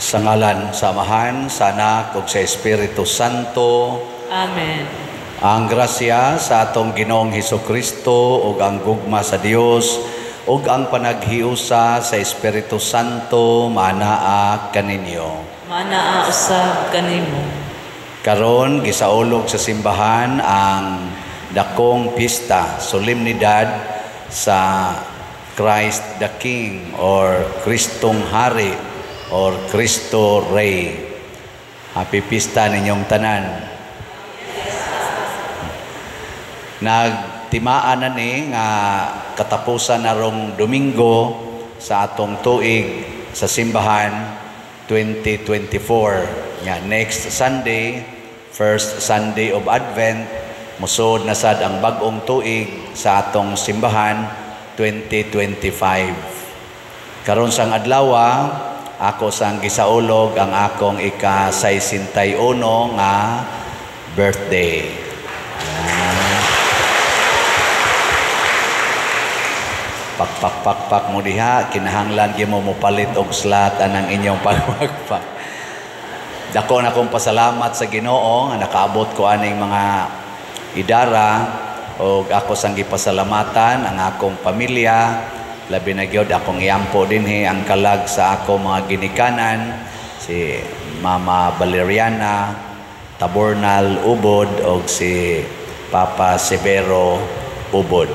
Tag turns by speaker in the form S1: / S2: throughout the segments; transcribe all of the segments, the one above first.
S1: Sa ngalan sa Amahan, sa Anak ug sa Espiritu Santo.
S2: Amen.
S1: Ang grasya sa atong Ginoong Hesukristo ug ang gugma sa Dios ug ang panaghiusa sa Espiritu Santo maanaa kaninyo.
S2: Maanaa usab kanimo.
S1: Karon gisaulog sa simbahan ang dakong pista, solemnidad sa Christ the King or Kristong Hari or Cristo Rey. Happy pista ninyong tanan. Nagtimaan na ni nga katapusan na rong Domingo sa atong tuig sa simbahan 2024. Nga next Sunday, first Sunday of Advent, musod na sad ang bag-ong tuig sa atong simbahan 2025. Karon sang adlaw, ako sang gisaulog ang akong ika-61 nga birthday. Pakpak mo diha, kinahanglan gyud mo mopalit og slot anang inyong pagpakpak. Dako na akong pasalamat sa Ginoo nga nakaabot ko aning mga idara og ako sang gipasalamatan ang akong pamilya, labi na gyud akong iampo dinhi ang kalag sa ako mga ginikanan, si Mama Valeriana Tabornal Ubod og si Papa Severo Ubod.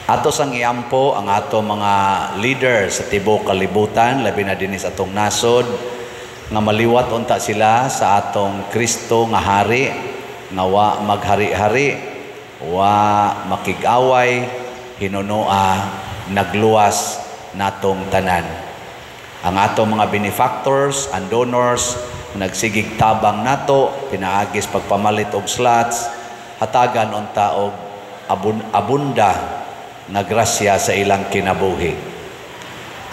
S1: Ato sang iampo ang ato mga leader sa tibuok kalibutan, labi na dinhi sa atong nasod, nga maliwat unta sila sa atong Kristo nga hari, nga wa maghari-hari, wa makig-away, hinunoa nagluwas natong tanan. Ang atong mga benefactors and donors nagsigig tabang nato pinaagis pagpamalit og slots, hatagan unta og abunda nga grasya sa ilang kinabuhi.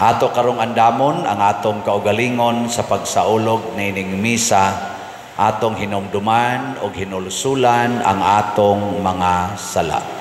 S1: Ato karong andamon ang atong kaugalingon sa pagsaulog niining misa, atong hinumduman og hinulsulan ang atong mga sala.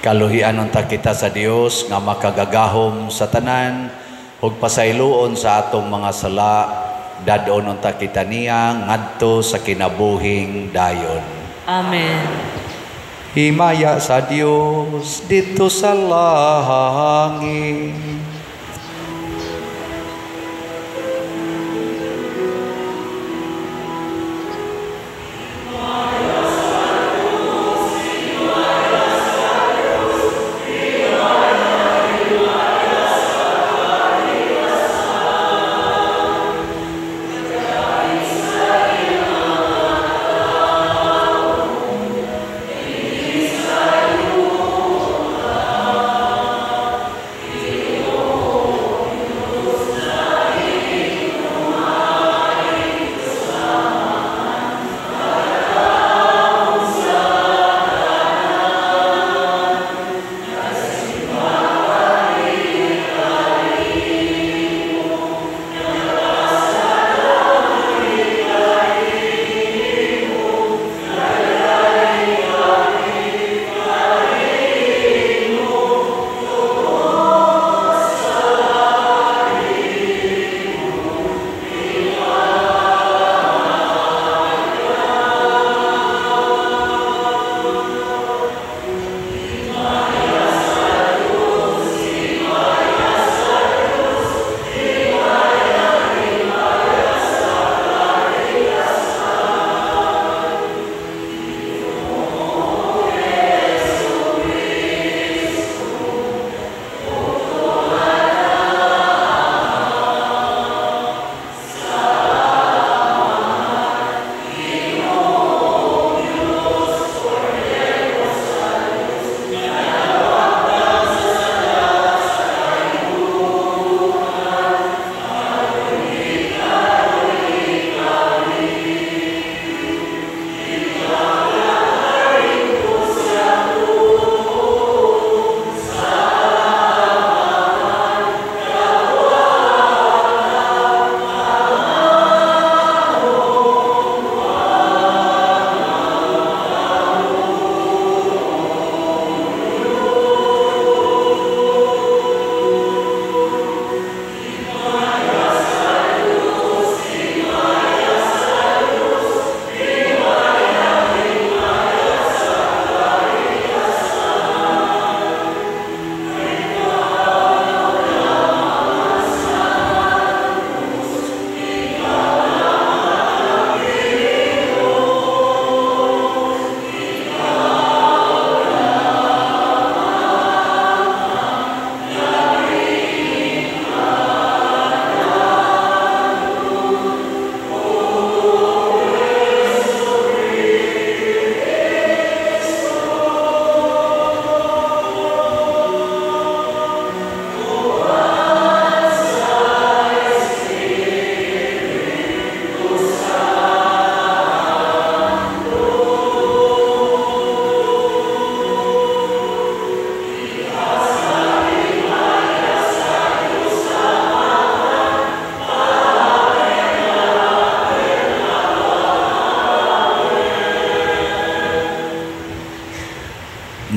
S1: Kaluhian unta kita sa Dios nga makagagahom sa tanan ug pasayloon sa atong mga sala, dad-on unta kita niya ngadto sa kinabuhing dayon.
S2: Amen.
S1: Himaya sa Dios didto sa langit.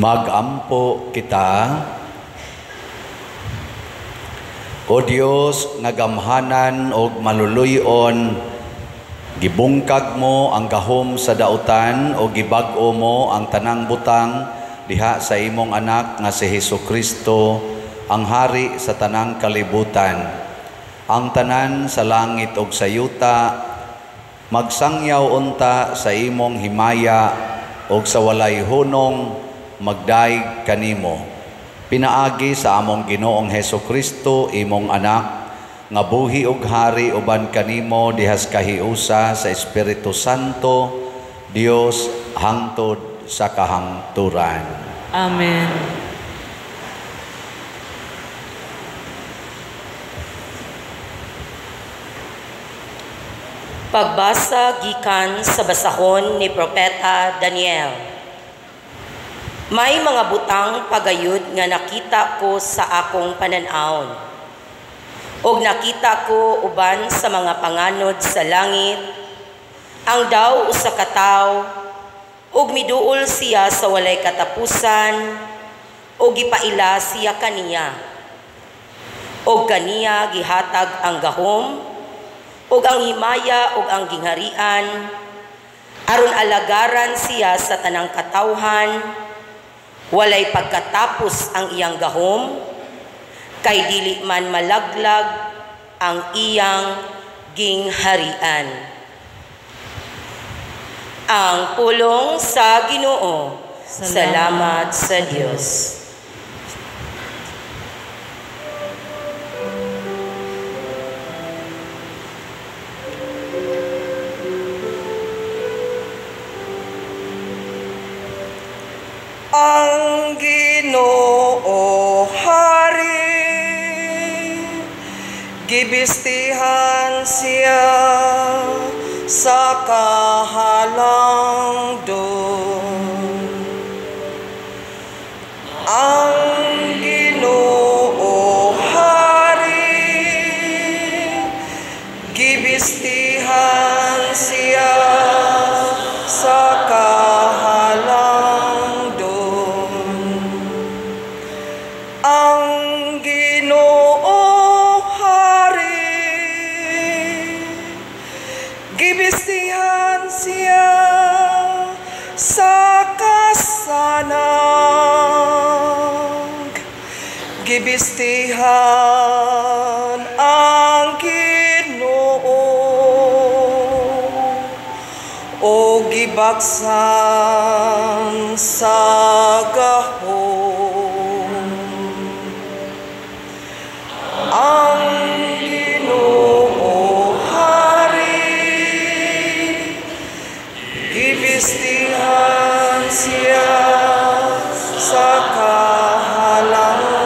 S1: Magampo kita. O Dios nga gamhanan og maluluy-on, gibungkag mo ang gahom sa dautan o gibag-o mo ang tanang butang diha sa imong anak nga si Hesus Kristo, ang hari sa tanang kalibutan. Ang tanan sa langit ug sa yuta magsangyaw unta sa imong himaya ug sa walay hunong magdayeg kanimo. Pinaagi sa among Ginoong Hesus Kristo, imong anak, nga buhi ug hari uban kanimo dihas kahiusa sa Espiritu Santo, Dios hangtod sa kahangturan.
S2: Amen.
S3: Pagbasa gikan sa basahon ni Propeta Daniel. May mga butang pagayod nga nakita ko sa akong panan-awon. Og nakita ko uban sa mga panganod sa langit, ang daw usa ka tawo, ug miduol siya sa walay katapusan, ug gipaila siya kaniya. Og kaniya gihatag ang gahom, ug ang himaya ug ang gingharian, aron alagaran siya sa tanang katawhan, walay pagkatapos ang iyang gahom, kay dili man malaglag ang iyang gingharian. Ang pulong sa Ginoo. Salamat sa Dios.
S4: Ang Ginoo hari, gibistihan siya sa kahalangdon. Ang Ginoo hari, gibistihan siya sa kahalangdon. Ang Ginoo hari, gibistihan siya sa kasanag, gibistihan ang Ginoo, o gibaksan sa gahom. Ang Ginoo hari, gibistihan siya sa kahalangdon,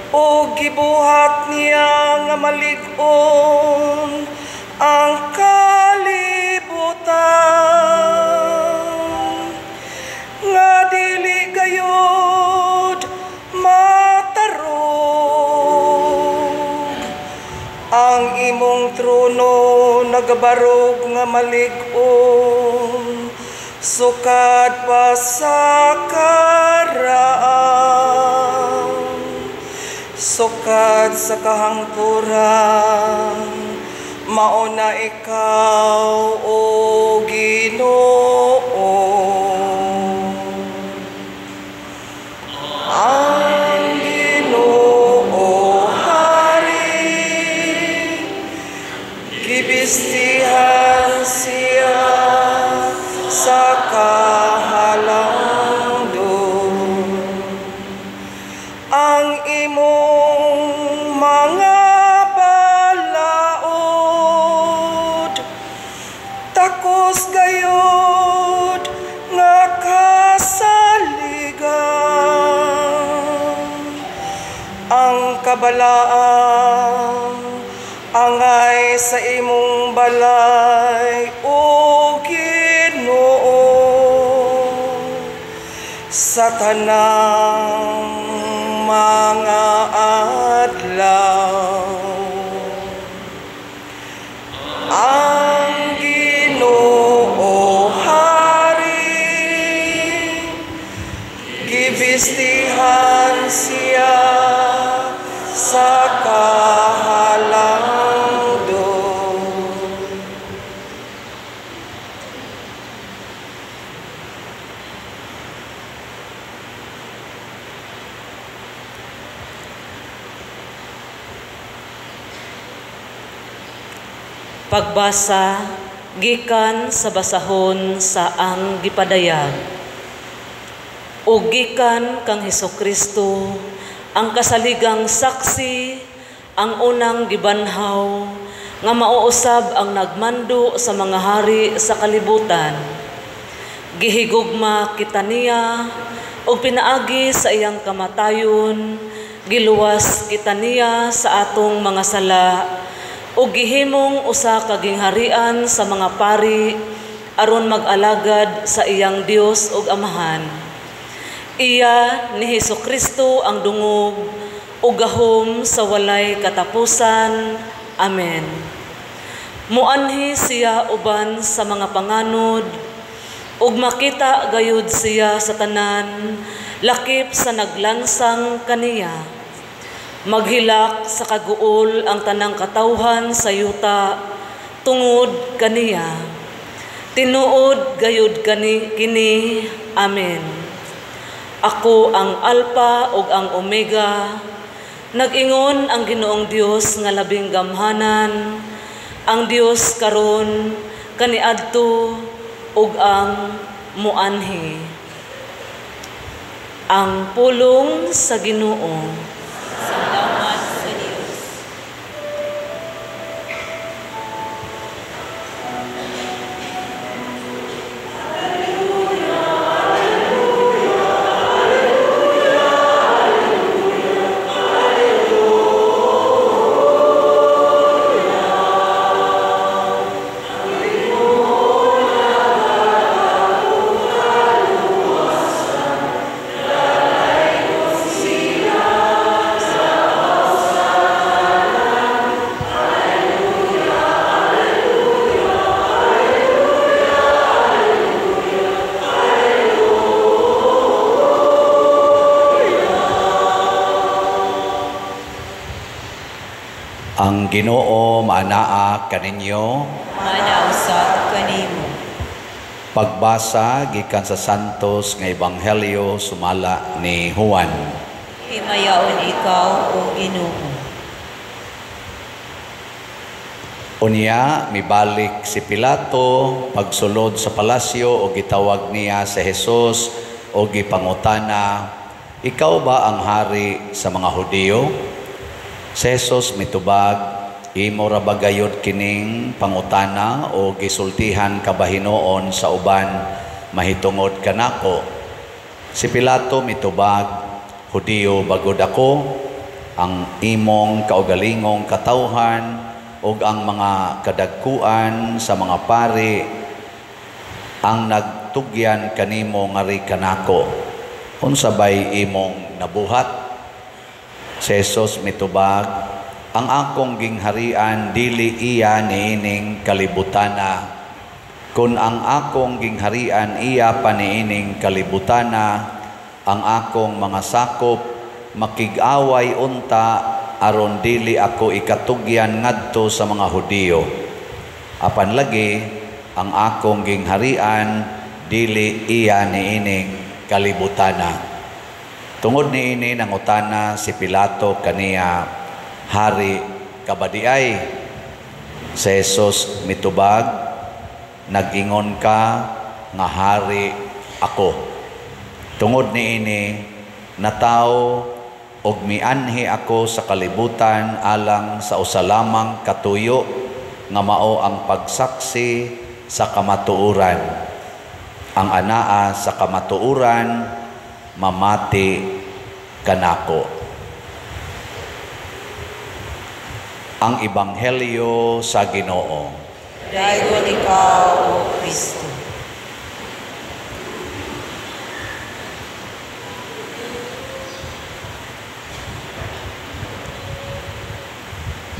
S4: o gibuhat niya nga malig-on ang kalibutan, nga dili gayod matarog. Ang imong trono nagabarog nga malig-on, sukad pa sa karaan, sukad sa kahangturan, mao na ikaw, O Ginoo. Ang Ginoo hari, gibistihan siya sa kahalangdon. Ang imong mga balaod takos gayod nga kasaligan. Ang kabalaan angay sa imong balay, O Ginoo, sa tanang mga adlaw. Ang Ginoo hari,
S2: Pagbasa gikan sa basahon sa ang gipadayag. Ug gikan kang Hesukristo, ang kasaligang saksi, ang unang gibanhaw, nga mauusab ang nagmando sa mga hari sa kalibutan. Gihigugma kita niya, ug pinaagi sa iyang kamatayon, giluwas kita niya sa atong mga sala, ug gihimong usa ka gingharian sa mga pari aron mag-alagad sa iyang Dios ug Amahan. Iya ni Hesukristo ang dungog ug gahom sa walay katapusan. Amen. Muanhi siya uban sa mga panganod ug makita gayud siya sa tanan lakip sa naglansang kaniya. Maghilak sa kaguol ang tanang katawhan sa yuta tungod kaniya. Tinuod gayud kani kini. Amen. Ako ang Alpha ug ang Omega. Nag-ingon ang Ginoong Dios nga labing gamhanan, ang Dios karon kaniadto ug ang muanhi. Ang pulong sa Ginoo.
S5: Salamat sa Dios.
S1: Ang Ginoo maanaa kaninyo.
S5: Maanaa usab kanimo.
S1: Pagbasa gikan sa Santos nga Ebanghelyo sumala ni Juan.
S5: Himayaon ikaw, o Ginoo.
S1: Unya mibalik si Pilato pagsulod sa palasyo og gitawag niya si Jesus og gipangutana, "Ikaw ba ang hari sa mga Hudiyo?" Si Jesus mitubag, "Imo ra ba gayud kining pangutana o gisultihan ka ba hinuon sa uban mahitungod kanako?" Si Pilato mitubag, "Hudiyo bagod ako, ang imong kaugalingong katawhan ug ang mga kadagkuan sa mga pari ang nagtugyan kanimo ngari kanako. Unsa bay imong nabuhat?" Si Jesus mitubag, "Ang akong gingharian dili iya niining kalibutana. Kun ang akong gingharian iya pa niining kalibutana, ang akong mga sakop makig-away unta aron dili ako ikatugyan ngadto sa mga Hudiyo. Apan lagi ang akong gingharian dili iya niining kalibutana." Tungod niini nangutana si Pilato kaniya, "Hari ka ba diay?" Si Jesus mitubag, "Nag-ingon ka nga hari ako. Tungod niini nataw og mianhi ako sa kalibutan alang sa usa lamang katuyo nga mao ang pagsaksi sa kamatuoran. Ang anaa sa kamatuoran mamati kanako." Ang Ebanghelyo sa Ginoo.
S5: Dayon ikaw, O Kristo.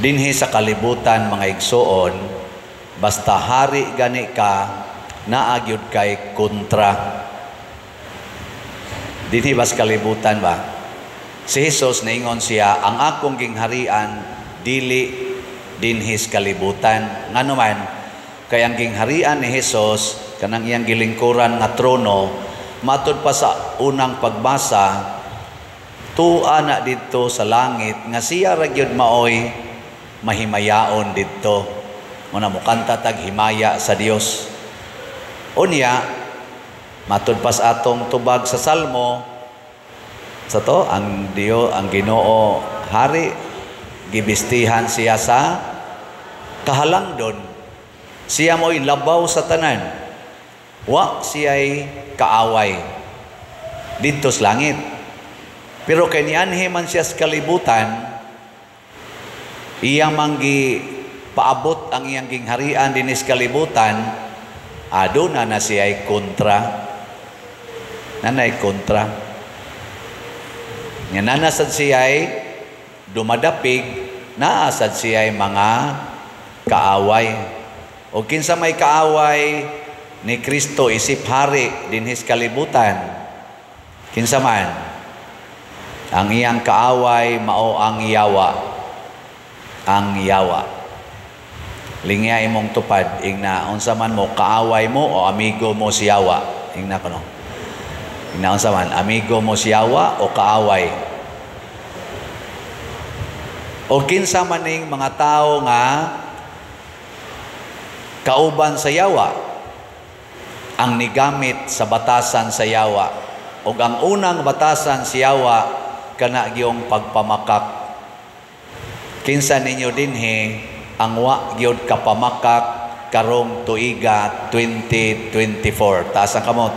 S1: Dinhi sa kalibutan, mga igsoon, basta hari gani ka, naa gyud kay kontra. Dinhi bas kalibutan ba? Si Jesus niingon siya, ang akong gingharian dili dinhi sa kalibutan. Ngano man, kay ang gingharian ni Jesus, kanang iyang gilingkuran nga trono, matud pa sa unang pagbasa, tua na didto sa langit nga siya ra gyud maoy mahimayaon didto. Muna mukanta tag himaya sa Dios. Unya, matud pas atong tubag sa Salmo, sa to ang Dios, ang Ginoo hari, gibistihan siya sa kahalangdon. Siya mo'y labaw sa tanan. Wa siya'y kaaway didto sa langit. Pero kay nianhi man siya sa kalibutan, iyang manggi paabot ang iyang gingharian dinis kalibutan, aduna na siya'y kontra. Nanay kontra. Nga nanasad siya'y dumadapig, naasad siya'y mga kaaway. O kinsa may kaaway ni Kristo isip hari dinhis kalibutan? Kinsa man? Ang iyang kaaway mao ang yawa. Ang yawa. Lingya imong tupad, ingna unsa man mo, kaaway mo o amigo mo si yawa? Ingna kuno. Ingna unsa man, amigo mo si yawa o kaaway? O kinsa man ning mga tawo nga kauban sa yawa, ang nigamit sa batasan sa yawa? Og ang unang batasan sa yawa kana gyung pagpamakak. Kinsa ninyo dinhi ang wa gyud kapamakak karong tuiga 2024? Taas ang kamot.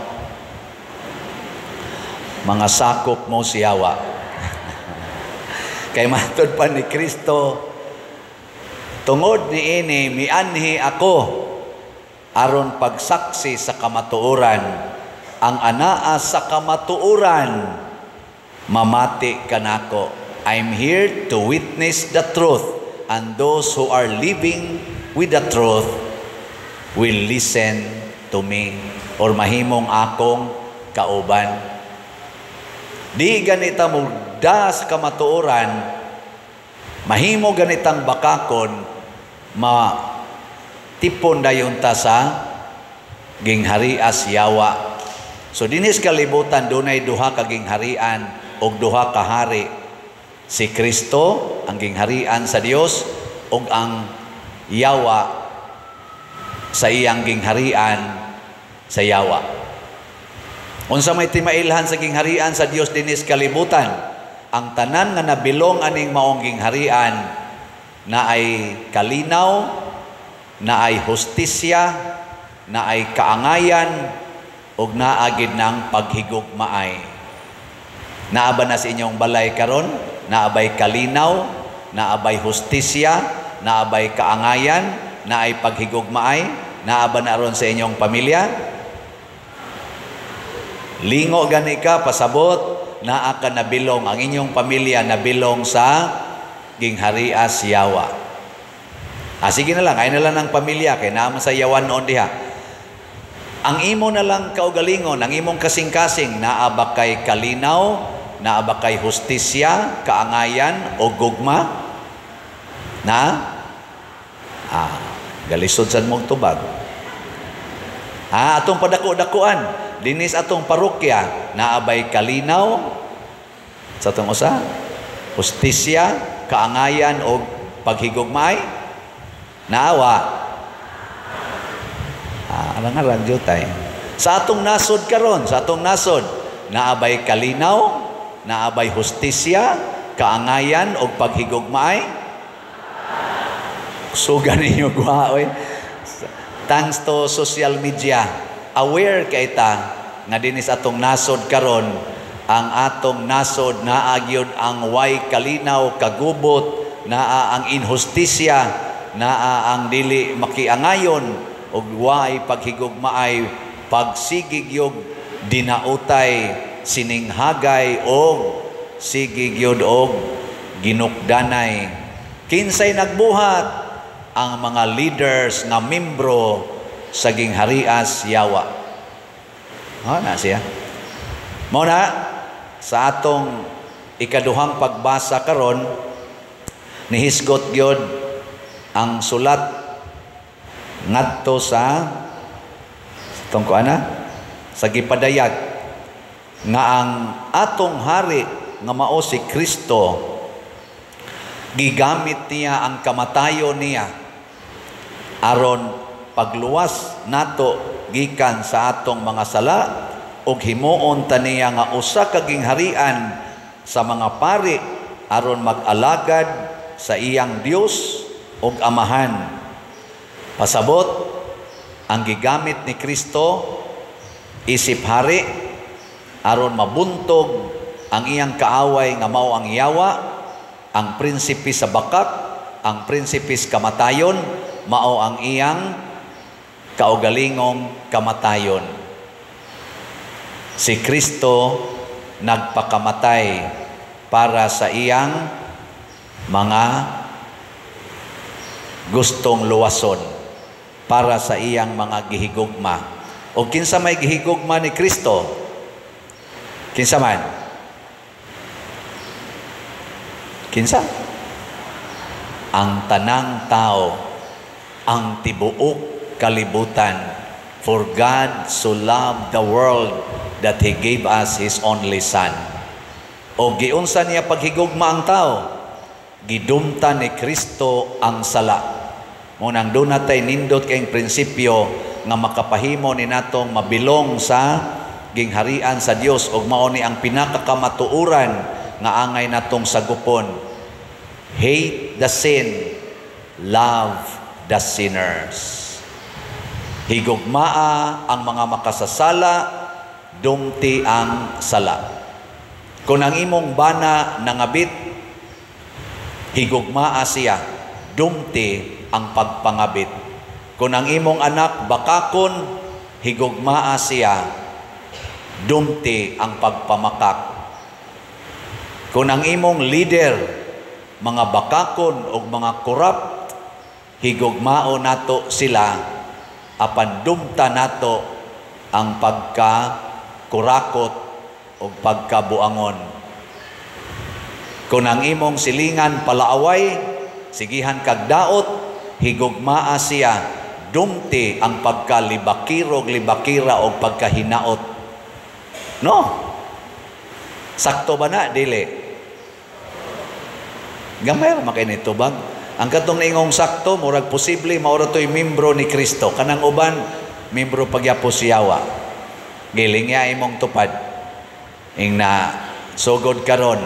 S1: Mga sakop mo si yawa. Kay matud pa ni Kristo, tungod niini mianhi ako aron pagsaksi sa kamatuoran. Ang anaa sa kamatuoran mamati kanako. I'm here to witness the truth, and those who are living with the truth will listen to me or mahimong akong kauban. Di ganita mo da sa kamatuoran, mahimo ganitang bakakon, ma tipon dayon ta sa gingharias yawa. So dinis kalibutan dunay duha ka gingharian og duha ka hari. Si Kristo ang gingharian sa Dios ug ang yawa sa iyang gingharian sa yawa. Unsa may timailhan sa gingharian sa Dios dinis kalibutan? Ang tanan nga nabilong aning maong gingharian na ay kalinaw, na ay hustisya, na ay kaangayan, ug naagid ng paghigugmaay. Naa ba na sa inyong balay karon? Naabay kalinaw, naabay hustisya, naabay kaangayan, naay paghigugmaay? Naa ba na ron sa inyong pamilya? Lingo gani ka, pasabot, naa ka nabilong, ang inyong pamilya nabilong sa gingharias yawa. Sige na lang, ay na lang ng pamilya, kay naa man sa yawan noon diha. Ang imo na lang kaugalingon, ang imong kasing-kasing, naa ba kay kalinaw, naa ba kay hustisya, kaangayan, o gugma? Na? Galisod sad mong tubag. Atong padako-dakuan, dinis atong parokya, naabay kalinaw, sa atong usa, hustisya, kaangayan, o paghigugmay? Naawa. Arang-arang jutay. Sa atong nasod karon, sa atong nasod, naabay kalinaw, naabay hustisya, kaangayan og paghigugmaay? Suga ninyo guha oy. Thanks to social media, aware kay ta nga dinis atong nasod karon, ang atong nasod naa gyud ang way kalinaw, kagubot, naa ang inhustisya, naa ang dili makiangayon og way paghigugmaay, pagsigig yog dinautay, sininghagay og sigig yod og ginukdanay. Kinsay nagbuhat? Ang mga leaders nga membro sa gingharias yawa. Ha, na siya. Mao na sa atong ikaduhang pagbasa karon, nihisgot gyud ang sulat ngadto sa atong kuana sa gipadayag nga ang atong hari nga mao si Kristo, gigamit niya ang kamatayon niya, Aron pagluwas nato gikan sa atong mga sala ug himuon ta niya nga usa ka gingharian sa mga pari aron mag-alagad sa iyang Dios ug Amahan. Pasabot, ang gigamit ni Kristo isip hari aron mabuntog ang iyang kaaway nga mao ang yawa, ang prinsipe sa bakak, ang prinsipe sa kamatayon, mao ang iyang kaugalingong kamatayon. Si Kristo nagpakamatay para sa iyang mga gustong luwason, para sa iyang mga gihigugma. O kinsa may gihigugma ni Kristo? Kinsa man? Kinsa? Ang tanang tao, ang tibuok kalibutan. For God so loved the world that He gave us His only Son. O giunsa niya paghigugma ang tao? Gidumta ni Kristo ang sala. Munang doon natay nindot kayong prinsipyo nga makapahimo ni natong mabilong sa gingharian sa Dios ug mao ni ang pinakakamatuoran nga angay natong sagupon. Hate the sin, love the sinners. Higugmaa ang mga makasasala, dumti ang sala. Kung ang imong bana nangabit, higugmaa siya, dumti ang pagpangabit. Kung ang imong anak bakakon, higugmaa siya, dumti ang pagpamakak. Kung ang imong leader, mga bakakon o mga corrupt, higugmao nato sila, apan dumta nato ang pagka-kurakot o pagkabuangon. Kung ang imong silingan palaaway, sigihan kag daot, higugmaa siya, dumti ang pagkalibakirog libakira o pagkahinaot. No? Sakto ba na? Dili. Gamay ra man kay nitubag. Ang katong naingong sakto, murag posible maura to'y membro ni Kristo. Kanang uban, membro pagyapos siyawa. Giling niya imong tupad. Ing na sugod karon,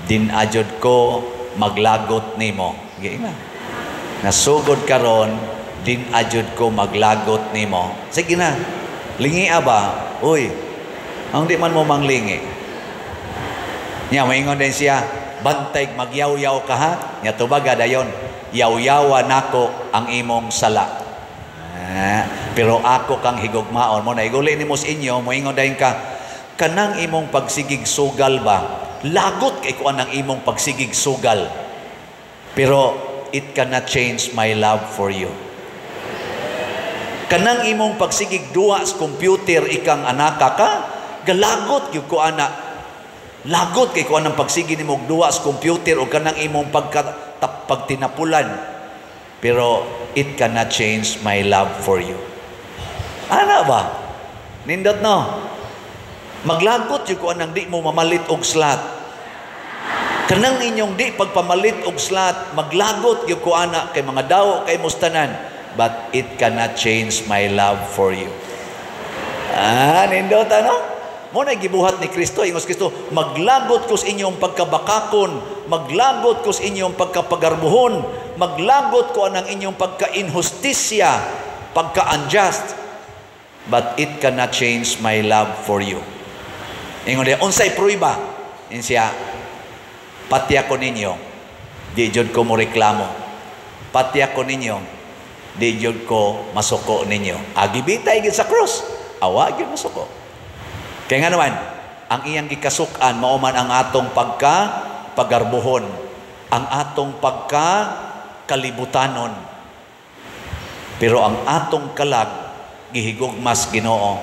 S1: din ajod ko maglagot nimo. Giing na. Nasugod karon, din ajod ko maglagot nimo. Sige na. Lingi ba? Uy, ang di man mo manglingi. Nya maingon din siya, bantay magyaw-yaw ka ha? Nya tubaga dayon, yaw-yawa nako ang imong sala. Pero ako kang higugmaon mo na iguli nimo sa inyo, moingon dayon ka, kanang imong pagsigig sugal ba? Lagot kay kuan ang imong pagsigig sugal. Pero it cannot change my love for you. Kanang imong pagsigig duwa sa computer ikang anaka ka, galagot gyud ko ana. Lagot kay kuan ang pagsige nimo og duwa sa computer o kanang imong pagtinapulan. Pero it cannot change my love for you. Ana ba? Nindot no? Maglagot gyud ko anang di mo mamalit og slot. Kanang inyong di pagpamalit og slot, maglagot gyud ko ana kay mga dawo kay mustanan, but it cannot change my love for you. Ah, nindot ano? Mo na gibuhat ni Kristo, ingos Kristo, maglagot ko sa inyong pagkabakakon, maglagot ko sa inyong pagkapagarbuhon, maglagot ko anang inyong pagka-inhustisya, pagka-unjust, but it cannot change my love for you. Ingon niya, unsay pruiba? Ingon siya, pati ako ninyo, di jud ko mo reklamo. Pati ako ninyo, di jud ko masuko ninyo. Agibitay gid sa cross, awa gid masuko. Kaya nga naman, ang iyang gikasukan, mao man ang atong pagka pagarbuhon, ang atong pagka kalibutanon. Pero ang atong kalag, gihigugmas Ginoo,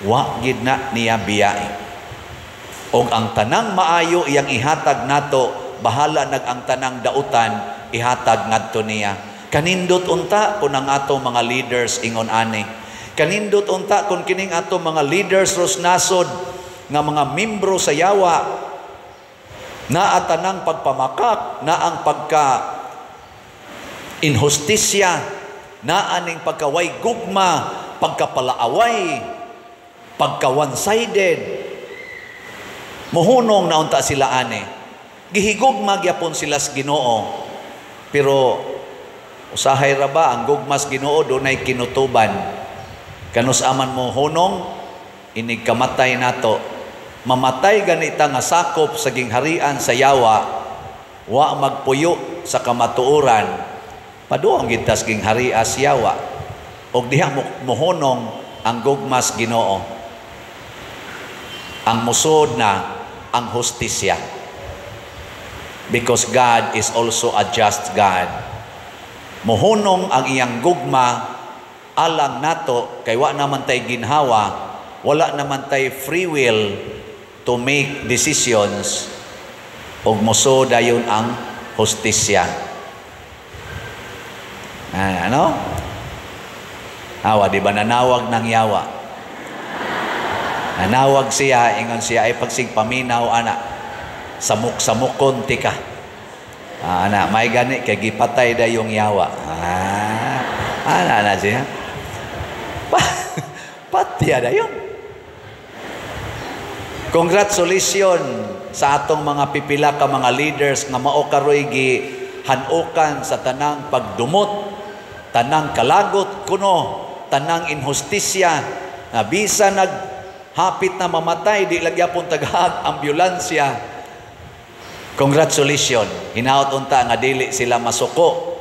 S1: wa gid na niya biyai. Og ang tanang maayo iyang ihatag nato, bahala nag ang tanang dautan ihatag ngadto niya. Kanindot unta kun ang atong mga leaders ingon ani. Kanindot unta kun kining atong mga leaders ros nasod nga mga membro sa yawa, naa tanang pagpamakak, naa ang pagka inhustisya, Naa ning pagkaway gugma, pagkapalaaway, pagka one-sided. Muhunong na unta sila ani. Gihigugma gyapon sila sa Ginoo. Pero usahay ra ba ang gugma sa Ginoo dunay kinutuban. Kanus aman mo hunong, inig kamatay nato. Mamatay ganita nga sakop sa gingharian sa yawa, wa magpuyo sa kamatuoran, paduong gitas gingharian sa yawa. Og diha muhunong ang gugma sa Ginoo. Ang musod na ang hustisya. Because God is also a just God. Muhunong ang iyang gugma alang nato kay wa naman tay ginhawa, wala naman tay free will to make decisions, ug muso dayon ang hustisya. Ah, ano? Awa, di ba nanawag ng yawa? Nanawag siya, ingon siya, ay pagsig paminaw, ana, samok-samokon tika. Ah, ana, may gani, kay gipatay da yung yawa. Ah, ana na siya. Patya na yun. Congratulations sa atong mga pipila ka mga leaders nga mao karoy gi hanukan sa tanang pagdumot, tanang kalagot kuno, tanang inhustisya, na bisa naghapit na mamatay, di lagyapon tagahag ambulansya. Congratulations. Hinaot unta nga dili sila masuko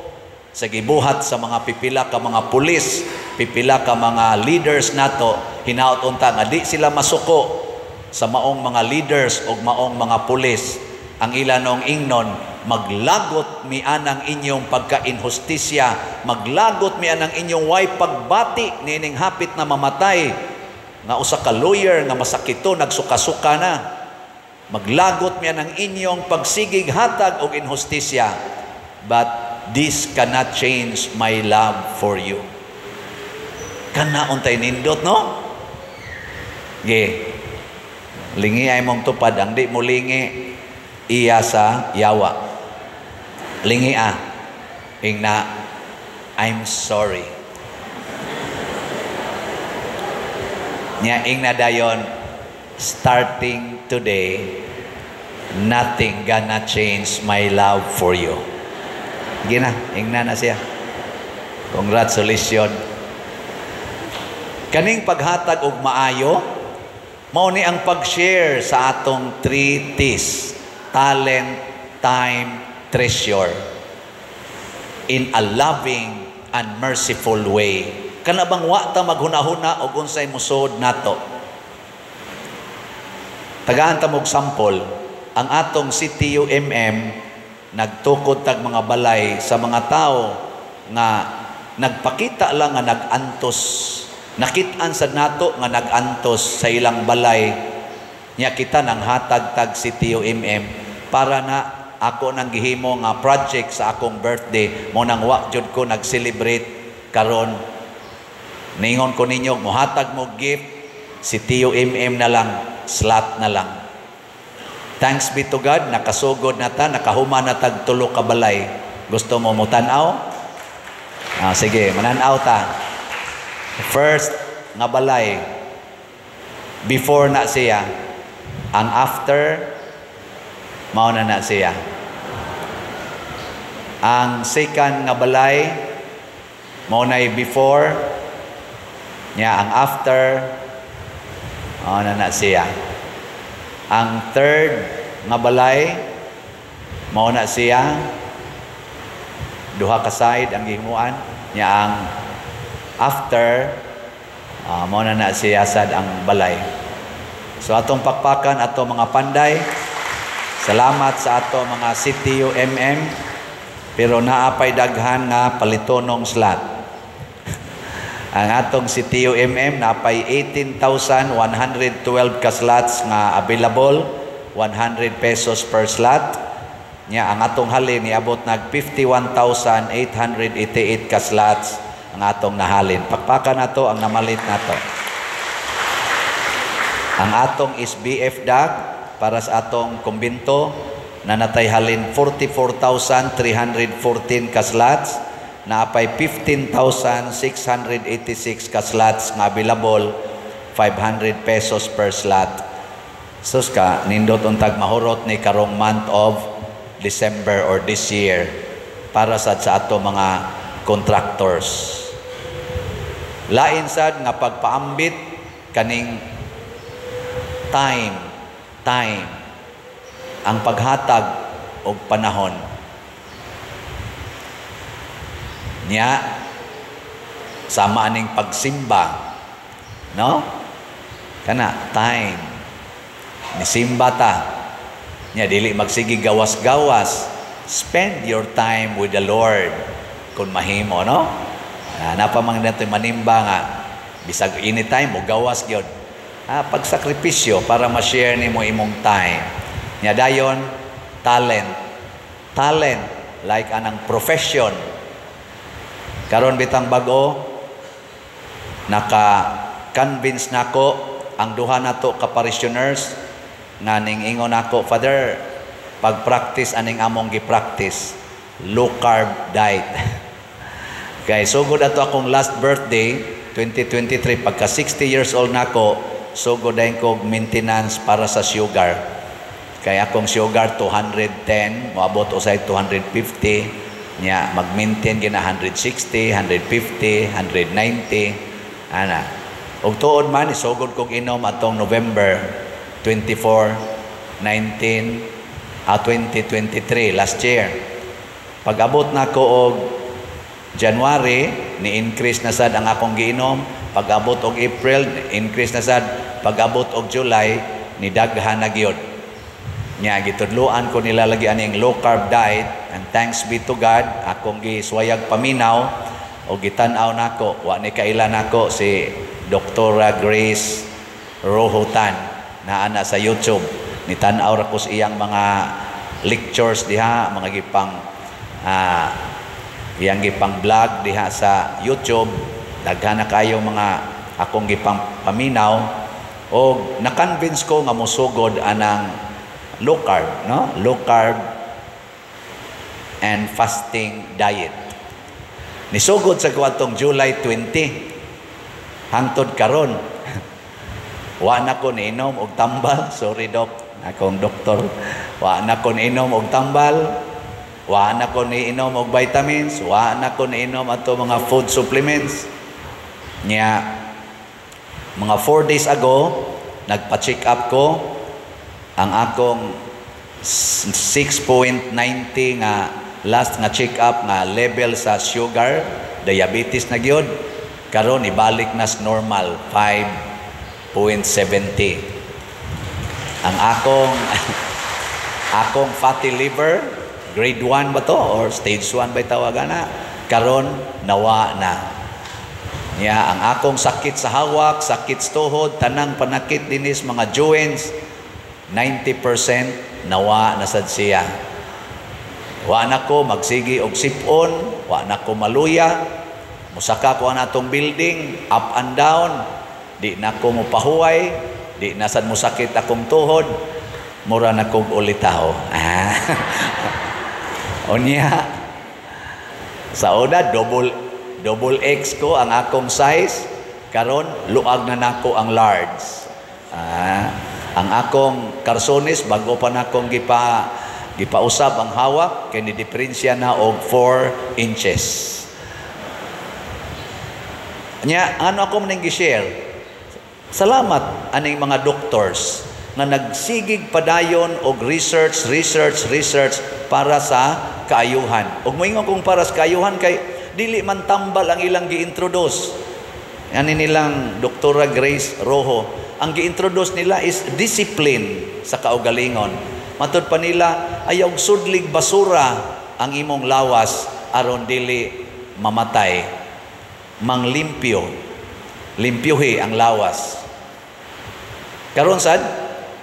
S1: sa gibuhat sa mga pipila ka mga pulis, pipila ka mga leaders nato. Hinaot unta nga di sila masuko sa maong mga leaders o maong mga pulis. Ang ilanong ingnon, maglagot mi anang inyong pagka-inhustisya, maglagot mi anang inyong way pagbati niining hapit na mamatay, nga usa ka lawyer nga masakito, nagsuka-suka na. Maglagot mi anang inyong pagsigig hatag og inhustisya. But this cannot change my love for you. Kana untay nindot, no? Ge. Lingi ay mong tupad, ang di mo lingi iya sa yawa. Lingi ah. Ingna, I'm sorry. Nya ingna dayon, starting today, nothing gonna change my love for you. Gina, ingna na siya. Congratulations. Kaning paghatag og maayo, mao ni ang pag-share sa atong 3 T's: talent, time, treasure, in a loving and merciful way. Kana bang wa ta maghuna-huna og unsay mosod nato? Tagaan ta mog sample, ang atong CTUMM nagtukod tag mga balay sa mga tao nga nagpakita lang nga nag-antos. Nakit-an sad nato nga nag-antos sa ilang balay. Nya kita nang hatag tag CTUMM para na ako nang gihimo nga project sa akong birthday, mo nang wa jud ko nag-celebrate karon. Ningon ko ninyo, mohatag mo gift, CTUMM na lang, slot na lang. Thanks be to God, nakasugod na ta, nakahuma na tag tulo ka balay. Gusto mo mutan-aw? Ah, sige, manan-aw ta. First nga balay, before na siya, ang after, mao na na siya. Ang second nga balay, mao na'y before, niya ang after, mao na na siya. Ang third nga balay, mao na siya, duha ka side ang gihimuan, niya ang after, mao na na siya sad ang balay. So atong pakpakan ato mga panday. Salamat sa ato mga CTUMM, pero naapay daghan nga palitonong slot. Ang atong CTUMM naapay 18,112 ka slots nga available, 100 pesos per slot. Nya ang atong halin niabot nag 51,888 ka slots ang atong nahalin. Pakpakan nato ang namalit nato. Ang atong SBF DAC para sa atong kumbinto na natay halin 44,314 ka slots. Naapay 15,686 ka slots nga available, 500 pesos per slot. Sus ka, nindot untag mahurot ni karong month of December or this year para sad sa ato mga contractors. Lain sad nga pagpaambit kaning time, time, ang paghatag og panahon. Nya sama aning pagsimba, no? Kana time nisimba ta. Nya dili magsige gawas-gawas. Spend your time with the Lord kung mahimo, no? Napa man nato manimba nga bisag anytime mo gawas gyud. Pagsakripisyo para ma-share nimo imong time. Nya dayon talent. Talent like anang profession. Karon bitang bag-o naka-convince nako ang duha nato ka parishioners nga ning ingon nako, "Father, pag-practice aning among gi-practice, low carb diet." Kay sugod ato akong last birthday 2023, pagka 60 years old nako, sugod dayon kog maintenance para sa sugar. Kay akong sugar 210, moabot usay 250. Nya mag-maintain gina 160, 150, 190 ana. Og tuod man isugod kog inom atong November 24, 19 2023, last year. Pag-abot nako og January, ni-increase na sad ang akong giinom. Pag-abot og April, increase na sad. Pag-abot og July, nidaghan na gyud. Nya gitudloan ko nila lagi aning low carb diet, and thanks be to God, akong gisuwayag paminaw o gitan-aw nako, wa ni kaila nako si Dr. Grace Rohotan naa na sa YouTube. Nitan-aw ra ko sa iyang mga lectures diha, mga gipang iyang gipang vlog diha sa YouTube. Daghan na kayo mga akong gipang paminaw og na-convince ko nga mosugod anang low carb, no? Low carb and fasting diet. Nisugod sa kuwatong July 20 hangtod karon. Wa na ko niinom og tambal, sorry doc, akong doktor. Wa na ko niinom og tambal, wa na ko niinom og vitamins, wa na ko niinom ato mga food supplements. Nya mga 4 days ago nagpa-check up ko, ang akong 6.90 nga last nga check up nga level sa sugar, diabetes na gyud, karon ibalik na sa normal 5.70. Ang akong akong fatty liver grade 1 ba to or stage 1 ba tawagan na, karon nawa na. Nya ang akong sakit sa hawak, sakit sa tuhod, tanang panakit dinis mga joints, 90% nawa na sad siya. Wa na ko magsigi og sipon, wa na ko maluya, musaka ko ang atong building, up and down, di na ko mopahuway, di na sad mosakit akong tuhod, mura na kog ulitaw. Unya, sa una, double X ko ang akong size, karon luag na nako ang large. Ang akong karsones, bago pa nakong gipausab ang hawak, kay ni diferensya na og 4 inches. Nya, ano ako maning gi-share? Salamat aning mga doctors nga nagsigig padayon og research, research, research para sa kaayuhan. Og moingon kong para sa kaayuhan kay dili man tambal ang ilang gi-introduce. Ani nilang Doktora Grace Rojo, ang gi-introduce nila is discipline sa kaugalingon. Matud pa nila, ayaw sudlig basura ang imong lawas aron dili mamatay. Manglimpyo. Limpyuhi ang lawas. Karon sad,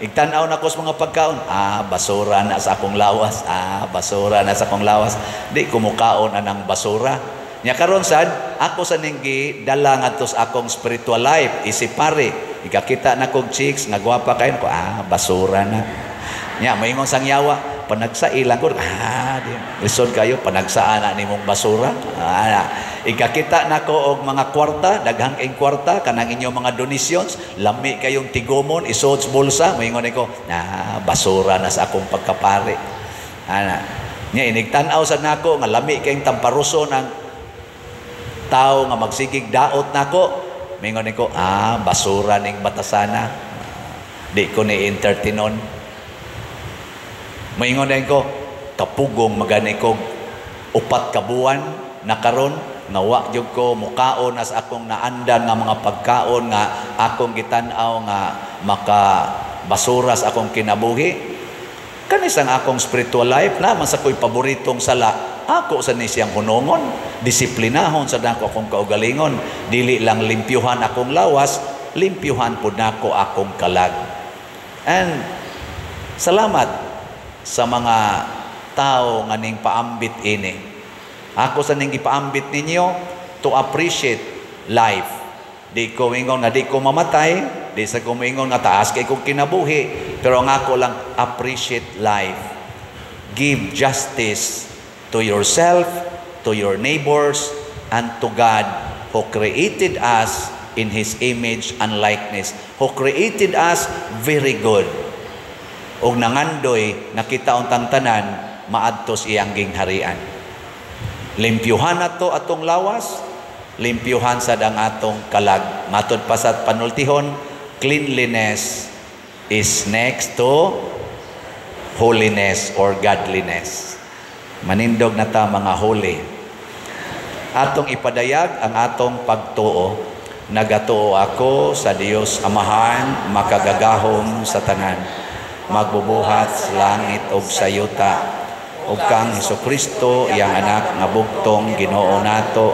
S1: igtan-aw na ko sa mga pagkaon. Basura na sa akong lawas. Basura na sa akong lawas. Di kumukaon anang basura. Nya karon sad, ako sa ning gidala ngadto sa akong spiritual life, isip pare. Ikakita na kog chicks nga gwapa kayo ko, basura na. Nya moingon sang yawa, Panagsa ilang ko, di, lisod kayo, panagsaan na nimong basura. Ikakita nako og mga kwarta, daghang ing kwarta, kanang inyong mga donations, lami kayong tigomon, isod sa bulsa, moingon ko, na basura na sa akong pagkapari. Ana, nya inigtan-aw sad nako nga lami kayong tamparuso ng tao nga magsigig daot nako, moingon ko, basura ning batasana. Di ko ni entertainon. Moingon din ko, kapugong magani ko 4 ka buwan na karon nga wa gyud ko mukaon as akong naandan nga mga pagkaon nga akong gitan-aw nga maka basura sa akong kinabuhi. Kanis ang akong spiritual life na man sa ko'y paboritong sala, ako sa ni siyang hunongon, disiplinahon sa nako akong kaugalingon, dili lang limpyuhan akong lawas, limpyuhan pud nako akong kalag. And salamat sa mga tao nga ning paambit ini. Ako sa ning gipaambit ninyo to appreciate life. Di ko ingon nga di ko mamatay, di sa ko moingon nga taas kay kong kinabuhi, pero ang ako lang, appreciate life. Give justice to yourself, to your neighbors, and to God who created us in His image and likeness, who created us very good. Og nangandoy nakita untang tanan maadto sa iyang gingharian. Limpyuhan nato atong lawas, limpyuhan sad ang atong kalag. Matod pa sa panultihon, cleanliness is next to holiness or godliness. Manindog na ta mga holy. Atong ipadayag ang atong pagtuo. Nagatuo ako sa Dios Amahan, makagagahom sa tanan, magbubuhat sa langit ug sa yuta, ug kang Hesukristo, iyang anak nga bugtong Ginoo nato,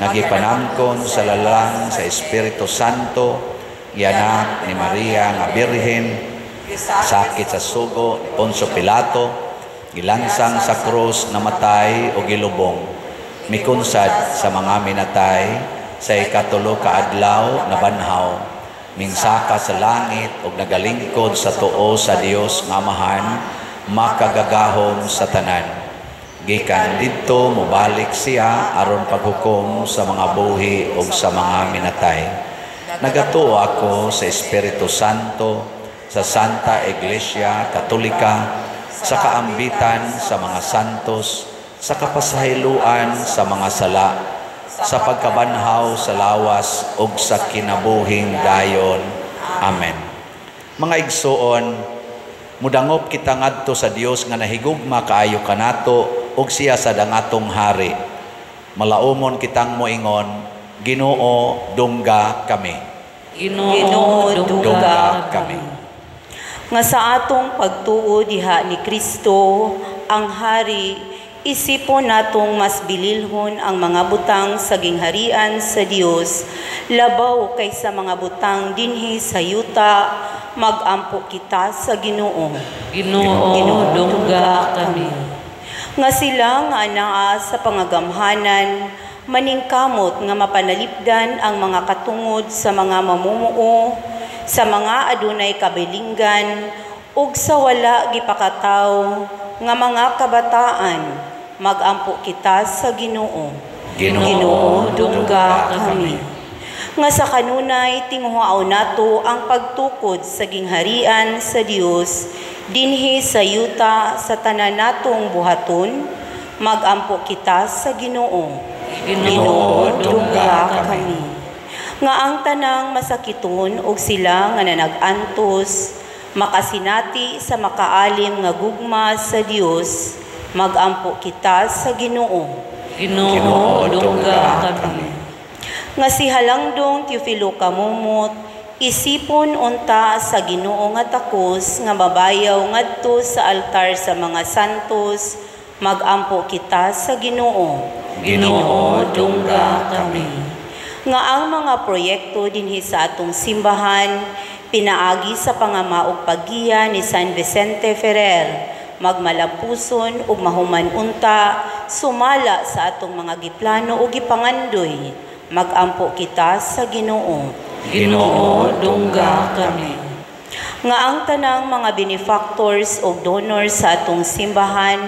S1: nagipanangkon sa lalang sa Espiritu Santo, gianak ni Maria nga Birhen, sakit sa sugo ni Poncio Pilato, gilansang sa krus, namatay o gilubong, mikunsad sa mga minatay, sa ikatulo ka adlaw nabanhaw, mingsaka sa langit ug nagalingkod sa tuo sa Dios nga Amahan, makagagahom sa tanan. Gikan didto mobalik siya aron paghukom sa mga buhi ug sa mga minatay. Nagatuo ako sa Espiritu Santo, sa Santa Iglesia Katolika, sa kaambitan sa mga santos, sa kapasayloan sa mga sala, sa pagkabanhaw sa lawas ug sa kinabuhing dayon. Amen. Mga igsoon, mudangop kita ngadto sa Dios nga nahigugma kaayo kanato ug siya sad ang atong hari. Malaumon kitang moingon, Ginoo, dungga kami.
S2: Ginoo, dungga kami.
S5: Nga sa atong pagtuo diha ni Kristo ang hari, isipon natong mas bililhon ang mga butang sa gingharian sa Dios labaw kaysa mga butang dinhi sa yuta. Magampo kita sa Ginoo.
S2: Ginoo, dungga kami.
S5: Nga sila nga anaa sa pangagamhanan, maningkamot nga mapanalipdan ang mga katungod sa mga mamumuo, sa mga adunay kabilinggan, ug sa wala gipakataw nga mga kabataan. Magampo kita sa Ginoo.
S1: Ginoo,
S5: dungga kami. Nga sa kanunay tinguhao nato ang pagtukod sa gingharian sa Dios dinhi sa yuta sa tanan natong buhaton. Magampo kita sa Ginoo.
S2: Ginoo, dungga kami.
S5: Nga ang tanang masakiton og sila nga nanag-antos makasinati sa makaalim nga gugma sa Dios. Magampo kita sa Ginoo.
S2: Ginoo, dungga kami.
S5: Nga si Halangdong Teofilo Camomot, isipon unta sa Ginoo nga takos nga mabayaw ngadto sa altar sa mga santos. Magampo kita sa Ginoo.
S2: Ginoo, dungga kami.
S5: Nga ang mga proyekto dinhi sa atong simbahan pinaagi sa pangamaog paggiya ni San Vicente Ferrer, magmalapuson ug mahuman unta sumala sa atong mga giplano ug gipangandoy. Magampo kita sa Ginoo.
S2: Ginoo, dungga kami.
S5: Nga ang tanang mga benefactors o donors sa atong simbahan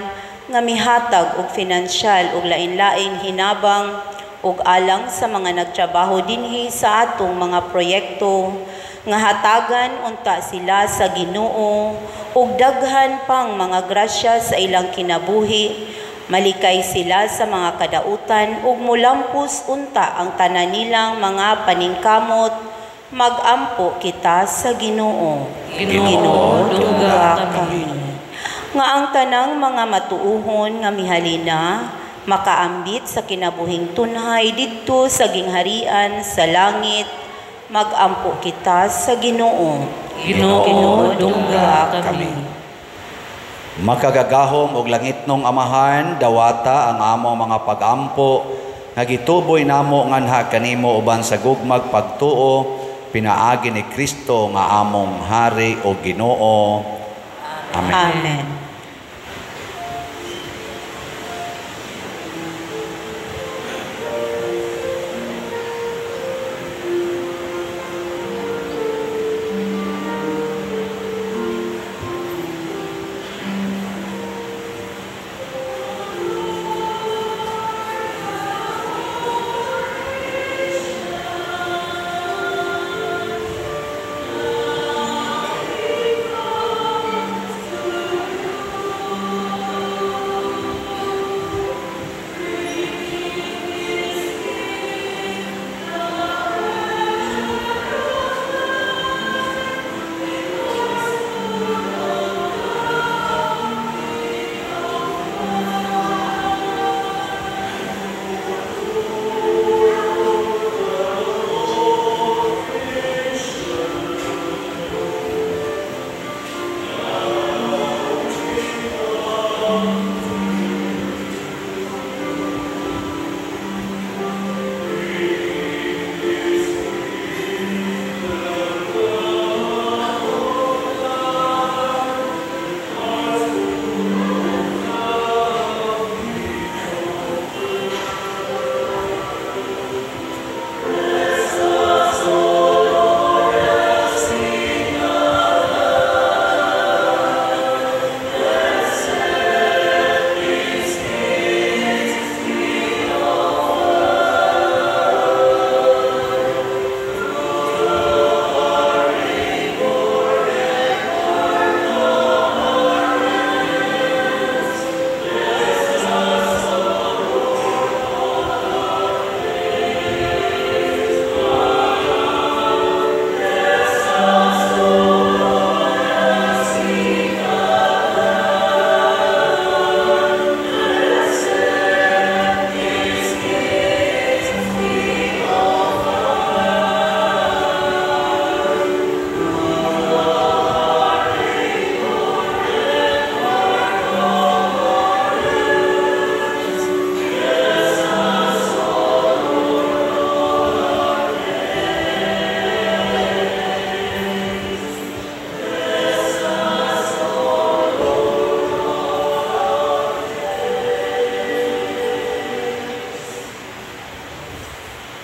S5: nga mihatag og finansyal og lain-laing hinabang ug alang sa mga nagtrabaho dinhi sa atong mga proyekto, nga hatagan unta sila sa Ginoo ug daghan pang mga grasya sa ilang kinabuhi, malikay sila sa mga kadautan ug mulampos unta ang tanan nilang mga paningkamot. Magampo kita sa Ginoo.
S2: Ginoo, dungga kami.
S5: Nga ang tanang mga matuuhon nga mihalina makaambit sa kinabuhing tunhay didto sa gingharian sa langit, magampo kita sa Ginoo.
S2: Ginoo, dungga kami.
S1: Makagagahom og langitnong Amahan, dawata ang among mga pagampo nga gituboy namo nganha kanimo uban sa gugmag pagtuo pinaagi ni Kristo nga among hari o Ginoo. Amen.
S5: Amen.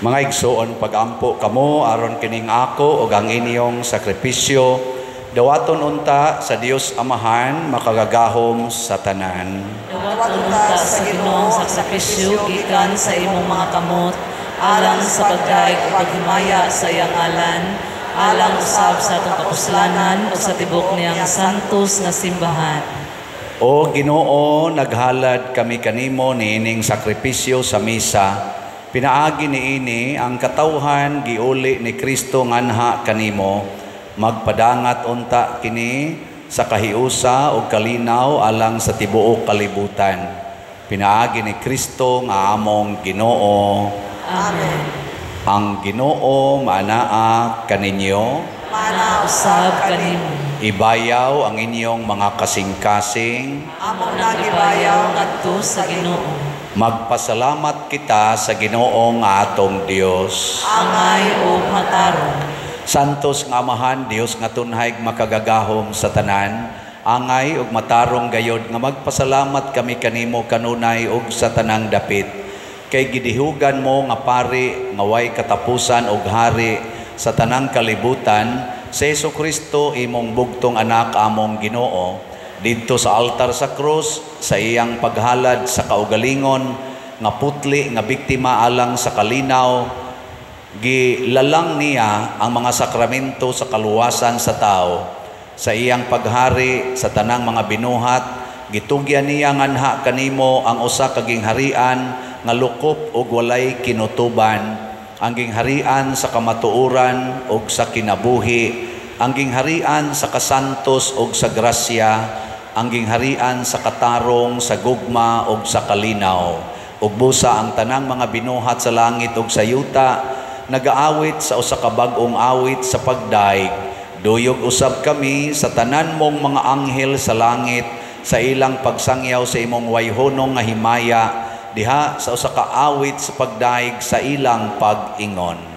S1: Mga igsoon, pagampo kamo aron kining ako ug ang inyong sakripisyo dawaton unta sa Dios Amahan makagagahom sa tanan.
S2: Dawaton unta sa Ginoo ang sakripisyo gikan sa imong mga kamot alang sa pagdaig ug paghimaya sa iyang ngalan, alang usab sa atong kapuslanan ug sa tibok niyang santos nga simbahan.
S1: O Ginoo, naghalad kami kanimo niining sakripisyo sa misa. Pinaagi niini ang katawhan giuli ni Kristo nganha kanimo. Magpadangat unta kini sa kahiusa ug kalinaw alang sa tibuok kalibutan. Pinaagi ni Kristo nga among Ginoo.
S2: Amen.
S1: Ang Ginoo maanaa kaninyo.
S2: Maanaa usab kanimo.
S1: Ibayaw ang inyong mga kasing-kasing.
S2: Among nagibayaw ngadto sa Ginoo.
S1: Magpasalamat kita sa Ginoo nga atong Dios.
S2: Angay o matarong.
S1: Santos nga Amahan, Dios nga tunhay makagagahom sa tanan, angay ug matarong gayod nga magpasalamat kami kanimo kanunay ug sa tanang dapit. Kay gidihugan mo nga pari nga way katapusan ug hari sa tanang kalibutan, Sa Jesu Kristo imong bugtong anak among Ginoo, didto sa altar sa krus sa iyang paghalad sa kaugalingon nga putli nga biktima alang sa kalinaw, gilalang niya ang mga sakramento sa kaluwasan sa tao. Sa iyang paghari sa tanang mga binuhat, gitugyan niya nganha kanimo ang usa ka gingharian nga lukop ug walay kinutuban, ang gingharian sa kamatuoran ug sa kinabuhi, ang gingharian sa kasantos ug sa grasya, ang gingharian sa katarong, sa gugma ug sa kalinaw. Ug busa ang tanang mga binuhat sa langit ug sa yuta nagaawit sa usa ka bag-ong awit sa pagdaig. Duyog usab kami sa tanan mong mga anghel sa langit sa ilang pagsangyaw sa imong wayhonong nga himaya diha sa usa ka awit sa pagdaig sa ilang pag-ingon.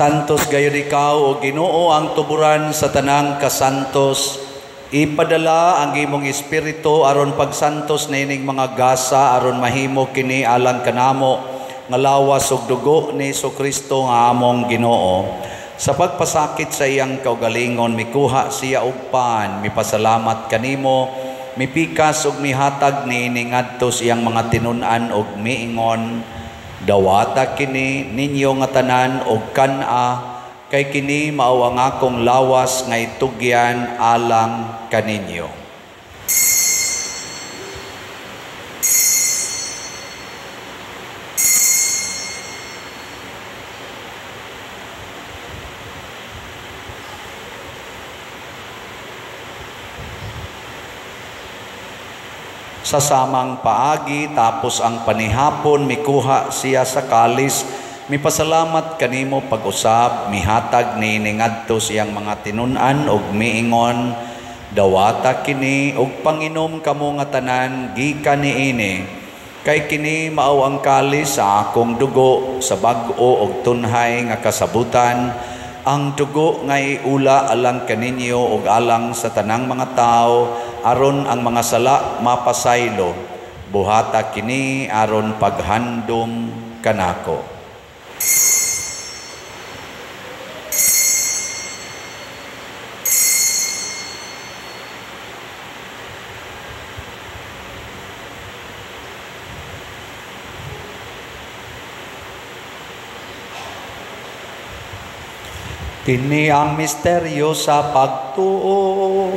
S1: Santos gayon ikaw, o Ginoo, ang tuburan sa tanang kasantos. Ipadala ang imong espiritu aron pagsantos niining mga gasa aron mahimo kini alang kanamo nga lawas ug dugo ni Jesucristo nga among Ginoo. Sa pagpasakit sa iyang kaugalingon, mikuha siya og pan, mipasalamat kanimo, mipikas ug mihatag niini ngadto sa iyang mga tinun-an ug miingon, dawata kini ninyo nga tanan og kan-a, kay kini mao ang akong lawas nga itugyan alang kaninyo. Sa samang paagi, tapos ang panihapon, mikuha siya sa kalis, mipasalamat kanimo pag-usab, mihatag niini ngadto sa iyang mga tinun-an ug miingon, dawata kini ug panginom kamo nga tanan gikan niini, kay kini mao ang kalis sa akong dugo sa bag-o ug tunhay nga kasabutan, ang dugo nga iula alang kaninyo ug alang sa tanang mga tawo aron ang mga sala mapasaylo. Buhata kini aron paghandom kanako. Kini ang misteryo sa pagtuo.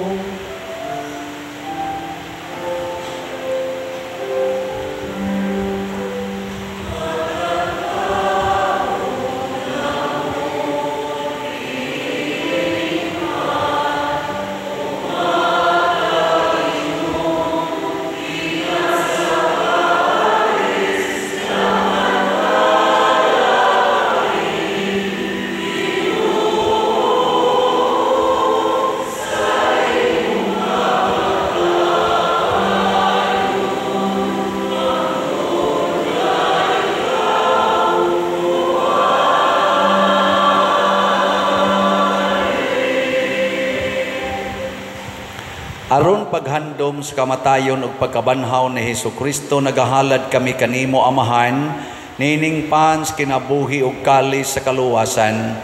S1: Aron paghandom sa kamatayon ug pagkabanhaw ni Hesukristo, nagahalad kami kanimo, Amahan, niining pan sa kinabuhi ug kalis sa kaluwasan.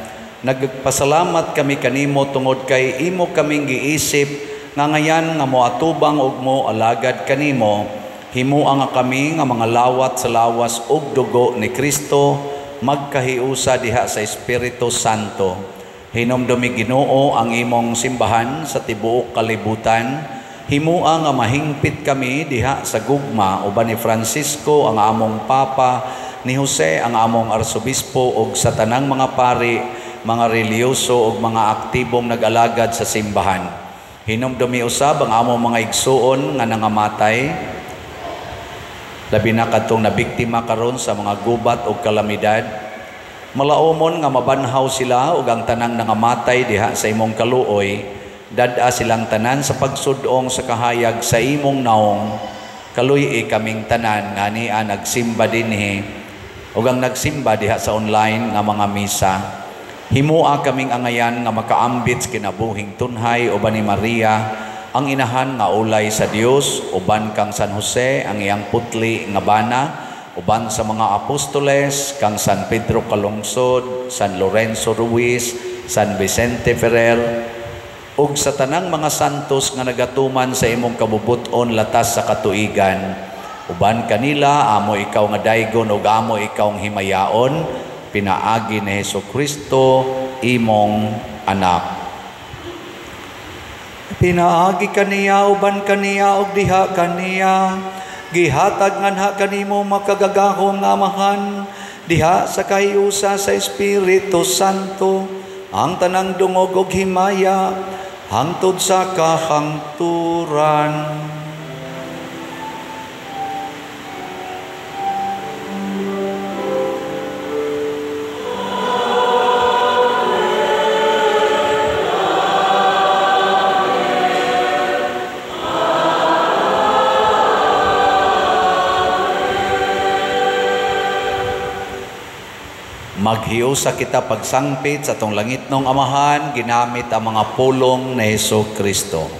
S1: Nagpasalamat kami kanimo tungod kay imo kaming giisip nga ngayan nga moatubang ug mo alagad kanimo. Himua nga kami nga mga lawat sa lawas ug dugo ni Kristo, magkahiusa diha sa Espiritu Santo. Hinumdumi, Ginoo, ang imong simbahan sa tibuok kalibutan. Himua nga mahingpit kami diha sa gugma uban ni Francisco ang among Papa, ni Jose ang among Arsobispo ug sa tanang mga pari, mga relihiyoso ug mga aktibong nag-alagad sa simbahan. Hinumdumi usab ang among mga igsuon nga nangamatay, labi na kadtong nabiktima karon sa mga gubat ug kalamidad. Malaumon nga mabanhaw sila ug ang tanang nangamatay diha sa imong kaluoy, dad-a silang tanan sa pagsudong sa kahayag sa imong naong. Kaluy-i kaming tanan nga ania nagsimba dinhi ug ang nagsimba diha sa online nga mga misa. Himua kaming angayan nga makaambit sa kinabuhing tunhay uban ni Maria, ang inahan nga ulay sa Dios, uban kang San Jose ang iyang putli nga bana, uban sa mga apostoles kang San Pedro Calungsod, San Lorenzo Ruiz, San Vicente Ferrer, ug sa tanang mga santos nga nagatuman sa imong kabubut-on latas sa katuigan. Uban kanila amo ikaw nga daygon ug amo ikaw ang himayaon, pinaagi ni Hesukristo imong anak. Pinaagi kaniya, uban kaniya ug diha kaniya, gihatag nganha kanimo makagagahom nga Amahan, diha sa kahiusa sa Espiritu Santo, ang tanang dungog ug himaya hangtod sa kahangturan. Maghiusa kita pagsangpit sa atong langitnong Amahan, ginamit ang mga pulong ni Hesukristo.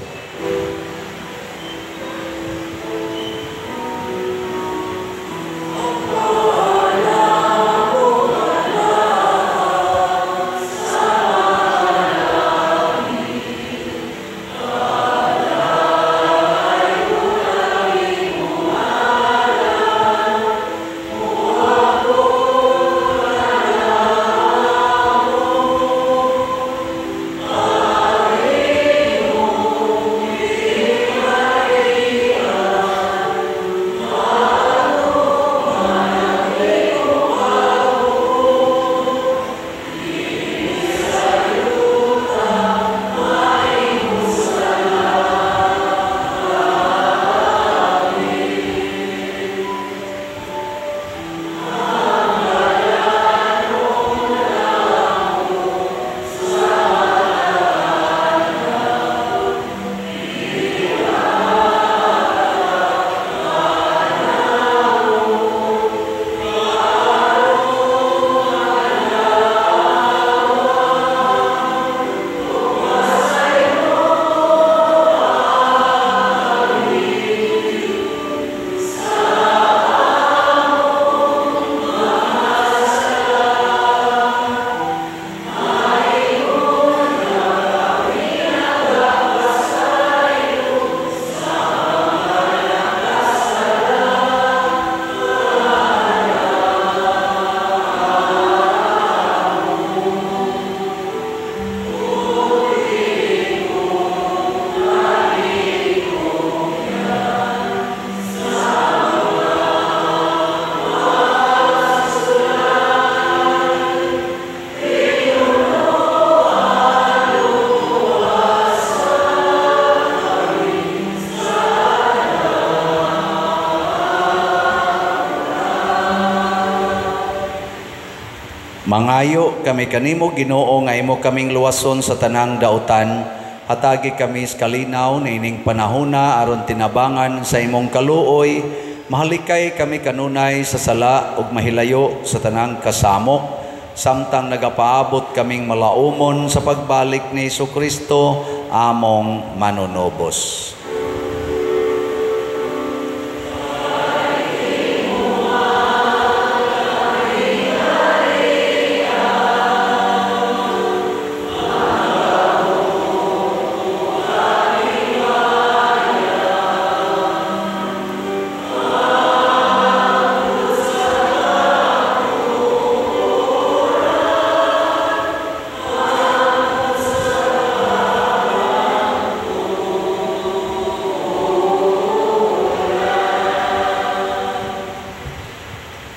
S1: Mangayo kami kanimo, Ginoo, nga imo kaming luwason sa tanang dautan. Hatagi kami sa kalinaw niining panahona aron tinabangan sa imong kaluoy. Mahalikay kami kanunay sa sala ug mahilayo sa tanang kasamok, samtang nagapaabot kaming malaumon sa pagbalik ni Hesukristo among manunubos.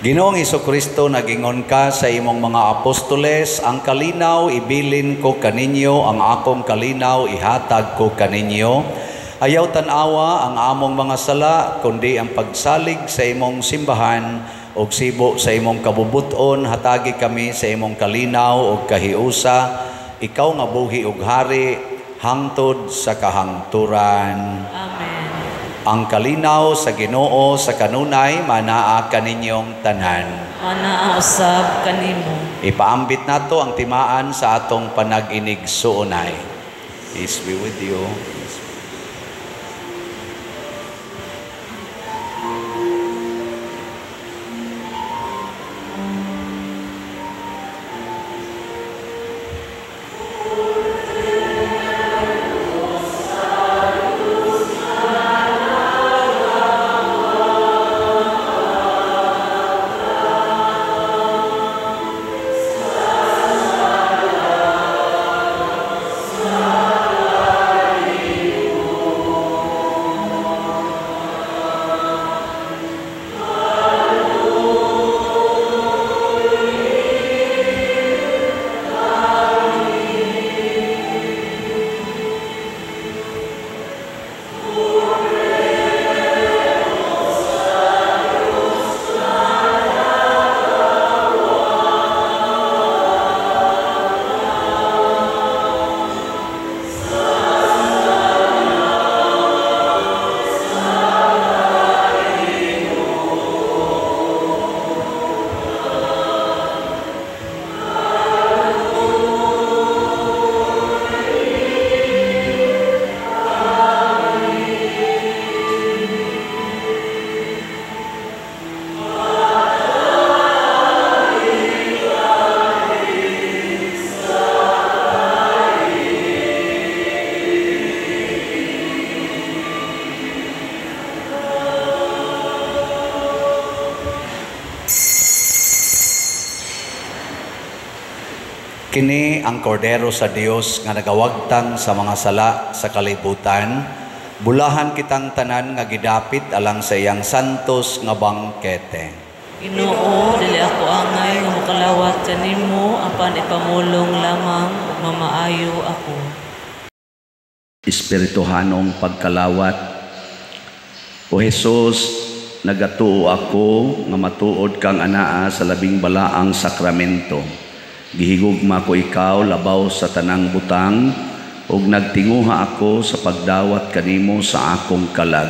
S1: Ginoong Hesukristo, nagingon ka sa imong mga apostoles, ang kalinaw ibilin ko kaninyo, ang akong kalinaw ihatag ko kaninyo. Ayaw tan-awa ang among mga sala, kundi ang pagsalig sa imong simbahan ug sibo sa imong kabubuton, hatagi kami sa imong kalinaw ug kahiusa. Ikaw nga buhi ug hari hangtod sa kahangturan.
S2: Amen.
S1: Ang kalinaw sa Ginoo sa kanunay manaa kaninyong tanan.
S2: Manaa usab kanimo.
S1: Ipaambit nato ang timaan sa atong panag-inig-suunay. Peace be with you. Kini ang kordero sa Dios nga nagawagtang sa mga sala sa kalibutan. Bulahan kitang tanan nga gidapit alang sa iyang santos nga bangkete.
S2: Ginoo, dili ako angay nga mokalawat kanimo, apan ipamulong lamang ug mamaayo ako.
S1: Espirituhanong pagkalawat. O Jesus, nagatuo ako nga matuod kang anaa sa labing balaang sakramento. Gihigugma ko ikaw labaw sa tanang butang, ug nagtinguha ako sa pagdawat kanimo sa akong kalag.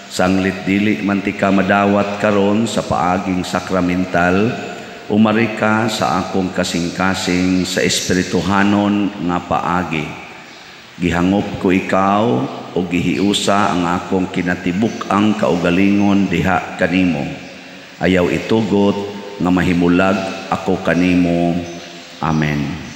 S1: Sanglit dili man ti ka madawat karon sa paaging sakramental, umari ka sa akong kasing-kasing sa espirituhanon nga paagi. Gihangop ko ikaw ug gihiusa ang akong kinatibuk-ang kaugalingon diha kanimo. Ayaw itugot nga mahimulag ako kanimo. Amen.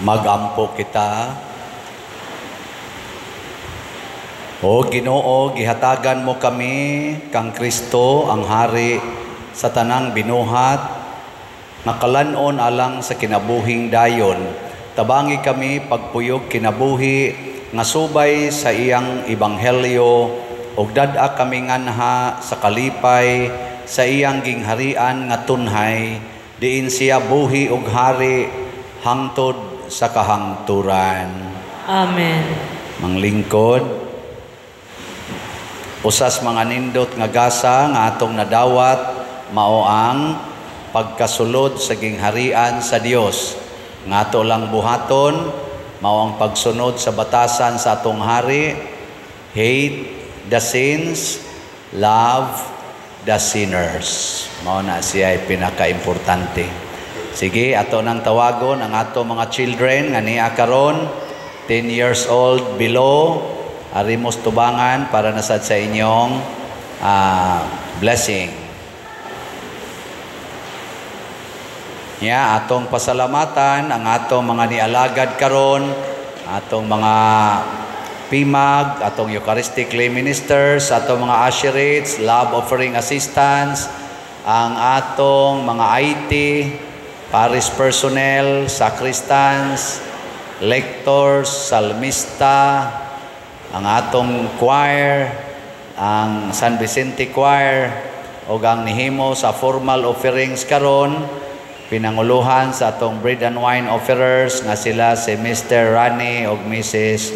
S1: Magampo kita. O Ginoo, gihatagan mo kami kang Kristo ang hari sa tanang binuhat, nakalan-on alang sa kinabuhing dayon. Tabangi kami pagpuyog kinabuhi nga subay sa iyang ebanghelyo, ug dad-a kami nganha sa kalipay sa iyang gingharian nga tunhay, diin siya buhi ug hari hangtod sa kahangturan.
S2: Amen.
S1: Manglingkod, usas mga nindot nga gasa nga atong nadawat mao ang pagkasulod sa gingharian sa Dios. Nga ato lang buhaton mao ang pagsunod sa batasan sa atong hari, hate the sins, love the sinners. Mao na siya ay pinakaimportante. Sige, ato nang tawagon ang ato mga children nga niya karon 10 years old below, arimos tubangan para nasad sa inyong blessing. Ya, atong pasalamatan ang atong mga nialagad karon, atong mga PIMAG, atong Eucharistic lay ministers, atong mga usherates, love offering assistants, ang atong mga IT, parish personnel, sacristans, lectors, salmista, ang atong choir, ang San Vicente Choir, ug ang nihimo sa formal offerings karon, pinanguluhan sa atong bread and wine offerers nga sila si Mr. Rani ug Mrs.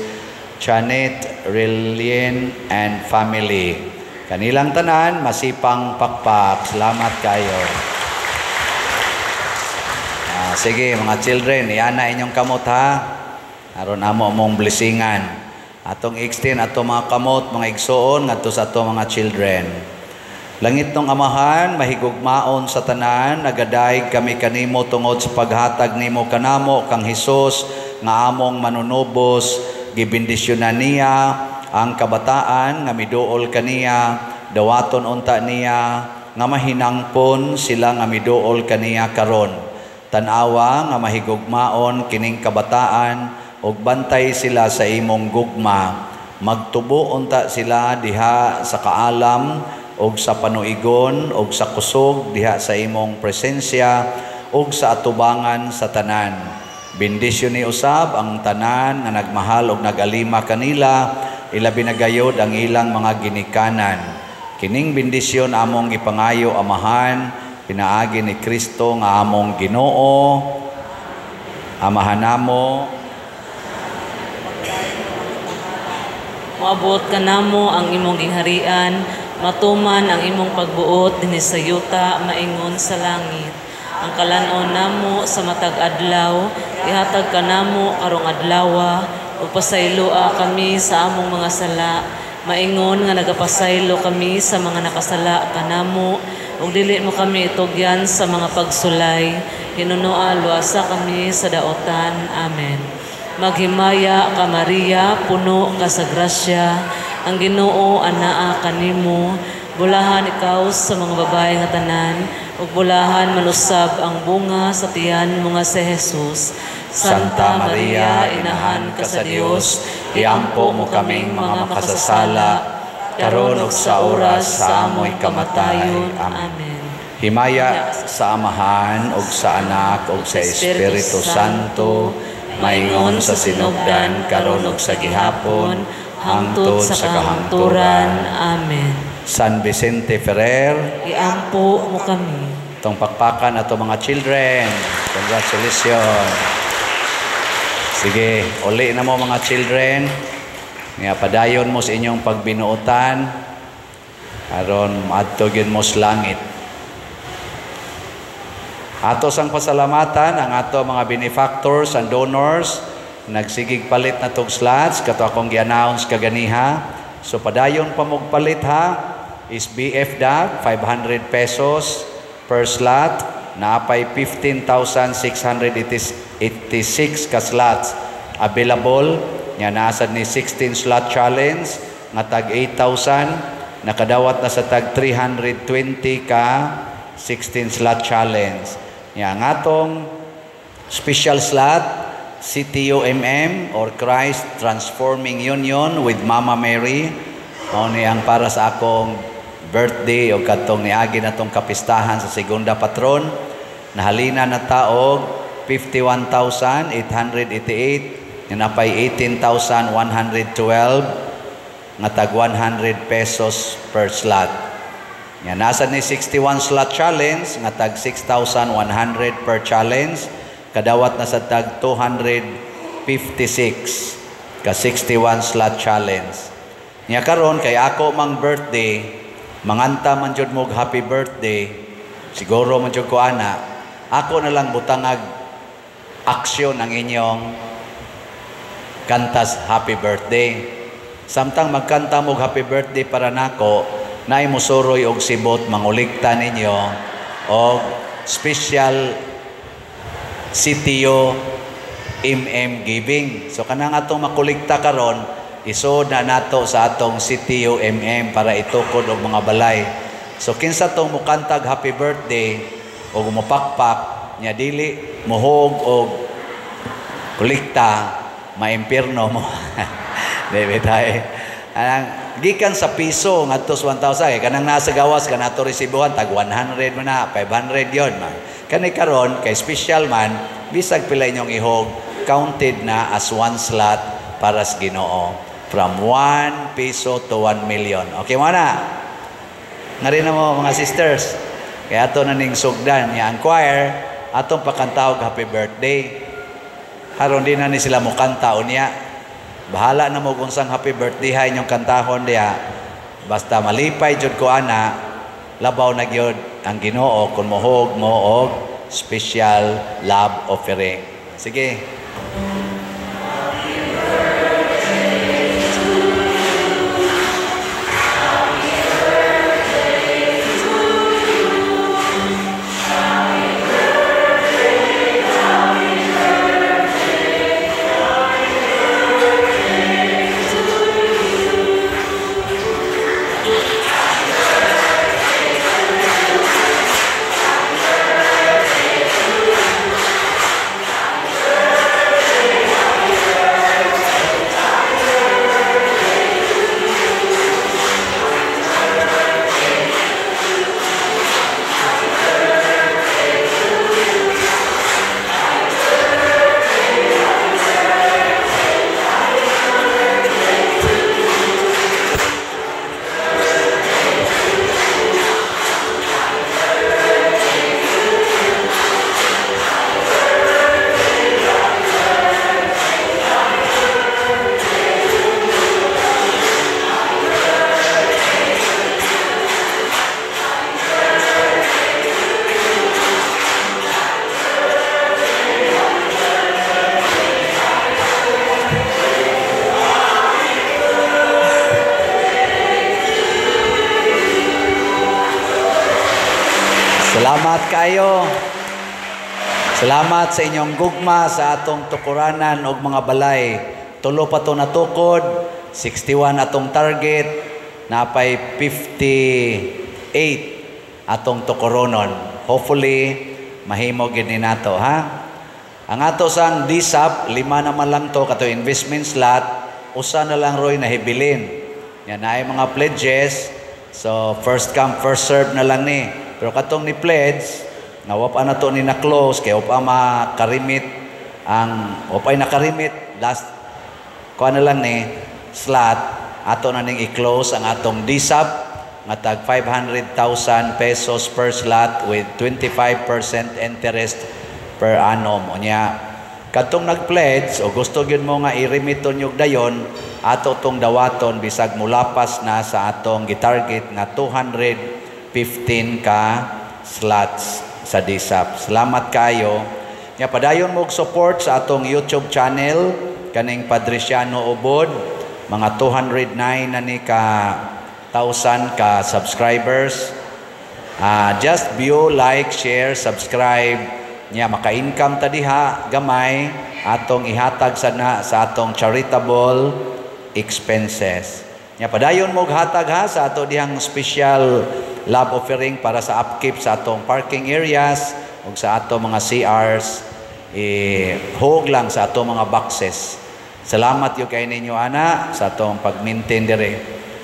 S1: Janet Rilien and family. Kanilang tanan masipang pakpak. Salamat kayo. Sige mga children, iana inyong kamot ha. Aron amo mong blessingan. Atong extend ato mga kamot, mga igsoon ngadto sa ato mga children. Langit nung Amahan, mahigugmaon sa tanan, nagadayeg kami kanimo tungod sa paghatag nimo kanamo kang Hesus nga among manunubos. Gibendisyonan niya ang kabataan nga miduol kaniya, dawaton unta niya nga mahinangpon sila nga miduol kaniya karon. Tan-awa nga mahigugmaon kining kabataan ug bantay sila sa imong gugma. Magtubo unta sila diha sa kaalam og sa panuigon og sa kusog diha sa imong presensya og sa atubangan sa tanan. Bendisyon ni usab ang tanan nga nagmahal og nagalima kanila, ilabi na gayod ang ilang mga ginikanan. Kining bendisyon among gipangayo, Amahan, pinaagi ni Kristo nga among Ginoo. Amahan namo,
S2: moabot kanamo ang imong gingharian, matuman ang imong pagbuot dinhi sa yuta maingon sa langit. Ang kalan-on namo sa matag adlaw, ihatag kanamo karong adlawa, ug pasayloa kami sa among mga sala, maingon nga nagapasaylo kami sa mga nakasala kanamo, ug dili mo kami itugyan sa mga pagsulay, hinunoa luwasa kami sa daotan. Amen. Maghimaya ka Maria, puno ka sa grasya, ang Ginoo anaa kanimo, bulahan ikaw sa mga babae nga tanan, ug bulahan manusab ang bunga sa tiyan mo nga si Jesus.
S1: Santa Maria, inahan ka sa Dios, iampo mo kaming mga makasasala, karon ug sa oras sa amoy kamatay. Amen. Himaya sa Amahan ug sa Anak ug sa Espiritu Santo, maingon sa sinugdan karon ug sa gihapon, hangtod sa kahangturan.
S2: Amen.
S1: San Vicente Ferrer,
S2: iampo mo kami.
S1: Itong pakpakan ato mga children. Congratulations. Sige, uli na mo mga children. Nga padayon mo sa inyong pagbinuotan. Aron maadto gyud mo sa langit. Ato sang pasalamatan ang ato mga benefactors and donors. Nagsigig palit na tog slots kato akong gi-announce kaganiha. So padayon pa mog palit ha. Is BF DAG 500 pesos per slot, naapay 15,686 ka slots available. Nya naasad ni 16 slot challenge nga tag 8,000, nakadawat na sa tag 320 ka 16 slot challenge. Nya ang atong special slot CTUMM or Christ Transforming Union with Mama Mary. Mao ni ang para sa akong birthday o katong niagi natong kapistahan sa segunda patron. Nahalina na ta og 51,888, napay 18,112 nga tag 100 pesos per slot. Nga nasa ni 61 slot challenge nga tag 6,100 per challenge, kadawat na sa tag 256 ka 61 slot challenge. Nya karon kay ako mang birthday, manganta man jud mo happy birthday, siguro man jud ko ana, ako na lang butangag aksyon ang inyong kantas happy birthday. Samtang magkanta mo happy birthday para nako, naay musuroy og sibot mangulikta ninyo og special CTO MM giving. So kanang atong makulikta karon, isod na nato sa atong CTO MM para itukod og mga balay. So kinsa tong mukantag happy birthday og mupakpak nya dili muhog og kulikta, maimpirno mo. Dili tayo. Anang gikan sa piso ngadto sa 1,000 kay kanang nasa gawas kanato resibuhan tag 100 man na, 500 yon man. Kani karon kay special man, bisag pila inyong ihog, counted na as one slot para sa Ginoo. From 1 piso to 1 million. Okay mo na? Ngari na mo mga sisters. Kaya ato na ning sugdan niya ang choir, atong pakantahog happy birthday. Haron di na ni sila mukanta unya. Bahala na mo kung sang happy birthday ha inyong kantahon diha. Basta malipay jud ko ana, labaw na gyud ang Ginoo kung mohog mo og special love offering. Sige. Salamat kayo. Salamat sa inyong gugma sa atong tukuranan og mga balay. Tulo pa to natukod, 61 atong target, napay 58 atong tukoronon. Hopefully mahimo gid ni nato, ha? Ang ato sang DSAP, 5 naman lang to kato investment slot, usa na lang roy nahibilin. Yan ay mga pledges. So first come first serve na lang ni. Pero katong ni pledge, nga wa pa na to ni na-close, kaya wa pa makarimit ang, wa pa nakarimit, last, kuha na lang ni, slot, ato na ning i-close ang atong DSAP, nga tag 500,000 pesos per slot with 25% interest per annum. Unya, katong nag-pledge, o gusto gyud mo nga i-remiton yung dayon, ato tong dawaton, bisag mulapas na sa atong gitarget nga 215 ka slots sa DSAP. Salamat kayo. Nya padayon mo support sa atong YouTube channel kaning Padriciano Ubod, mga 209 na ni ka thousand ka subscribers. Just view, like, share, subscribe. Nya maka-income ta diha gamay atong ihatag sa na sa atong charitable expenses. Nya padayon mo hatag ha sa ato dihang special love offering para sa upkeep sa atong parking areas ug sa ato mga CRs. I-hog lang sa ato mga boxes. Salamat gyud kay ninyo ana sa atong pag-maintain dire.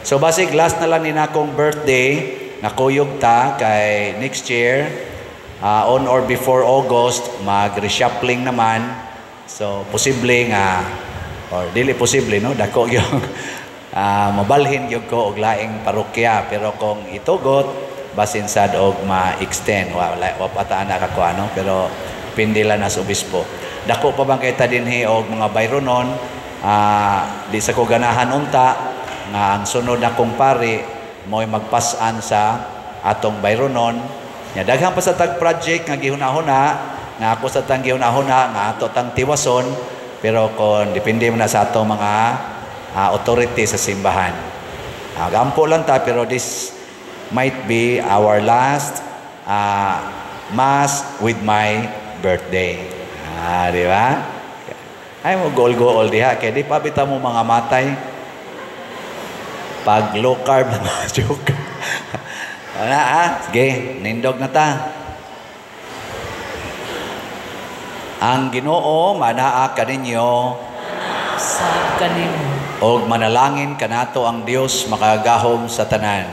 S1: So basig last na lang ni nakong birthday, nakuyog ta kay next year on or before August mag-reshuffling naman. So posible nga or dili posible, no, dako gyud mabalhin gyud ko og laing parokya, pero kung itugot basin sad og ma-extend, wa wa pa ta ana kako ano, pero pindi lang na sa obispo. Dako pa bang kay ta dinhi og mga bayronon, di sa ko ganahan unta nga ang sunod na kong pari mo'y magpas-an sa atong bayronon. Nya daghan pa sa tag project nga gihuna-huna nga ako sa tang gihuna-huna nga ato tang tiwason, pero kon depende man na sa atong mga authority sa simbahan. Gampo lang ta, pero this might be our last mass with my birthday. Di ba? Ay mo goal-goal diha kay di pa bitaw mo mga matay. Pag low carb na mga joke. Wala ah, sige, nindog na ta. Ang Ginoo manaa kaninyo
S2: Sab kanimo.
S1: Og manalangin kanato ang Dios makagagahom sa tanan.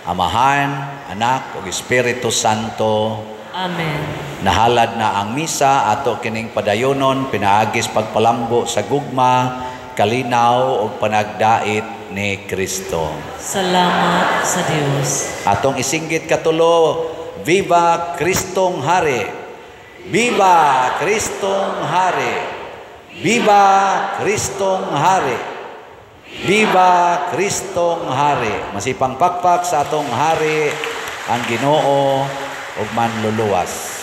S1: Amahan, Anak ug Espiritu Santo.
S2: Amen.
S1: Nahalad na ang misa, ato kining padayonon pinaagis pagpalambo sa gugma, kalinaw ug panagdait ni Kristo.
S2: Salamat sa Dios.
S1: Atong isinggit katulo, Viva Kristong Hari! Viva Kristong Hari! Viva Kristong Hari! Viva Kristong Hari! Masipang pakpak sa atong Hari ang Ginoo ug manluluwas.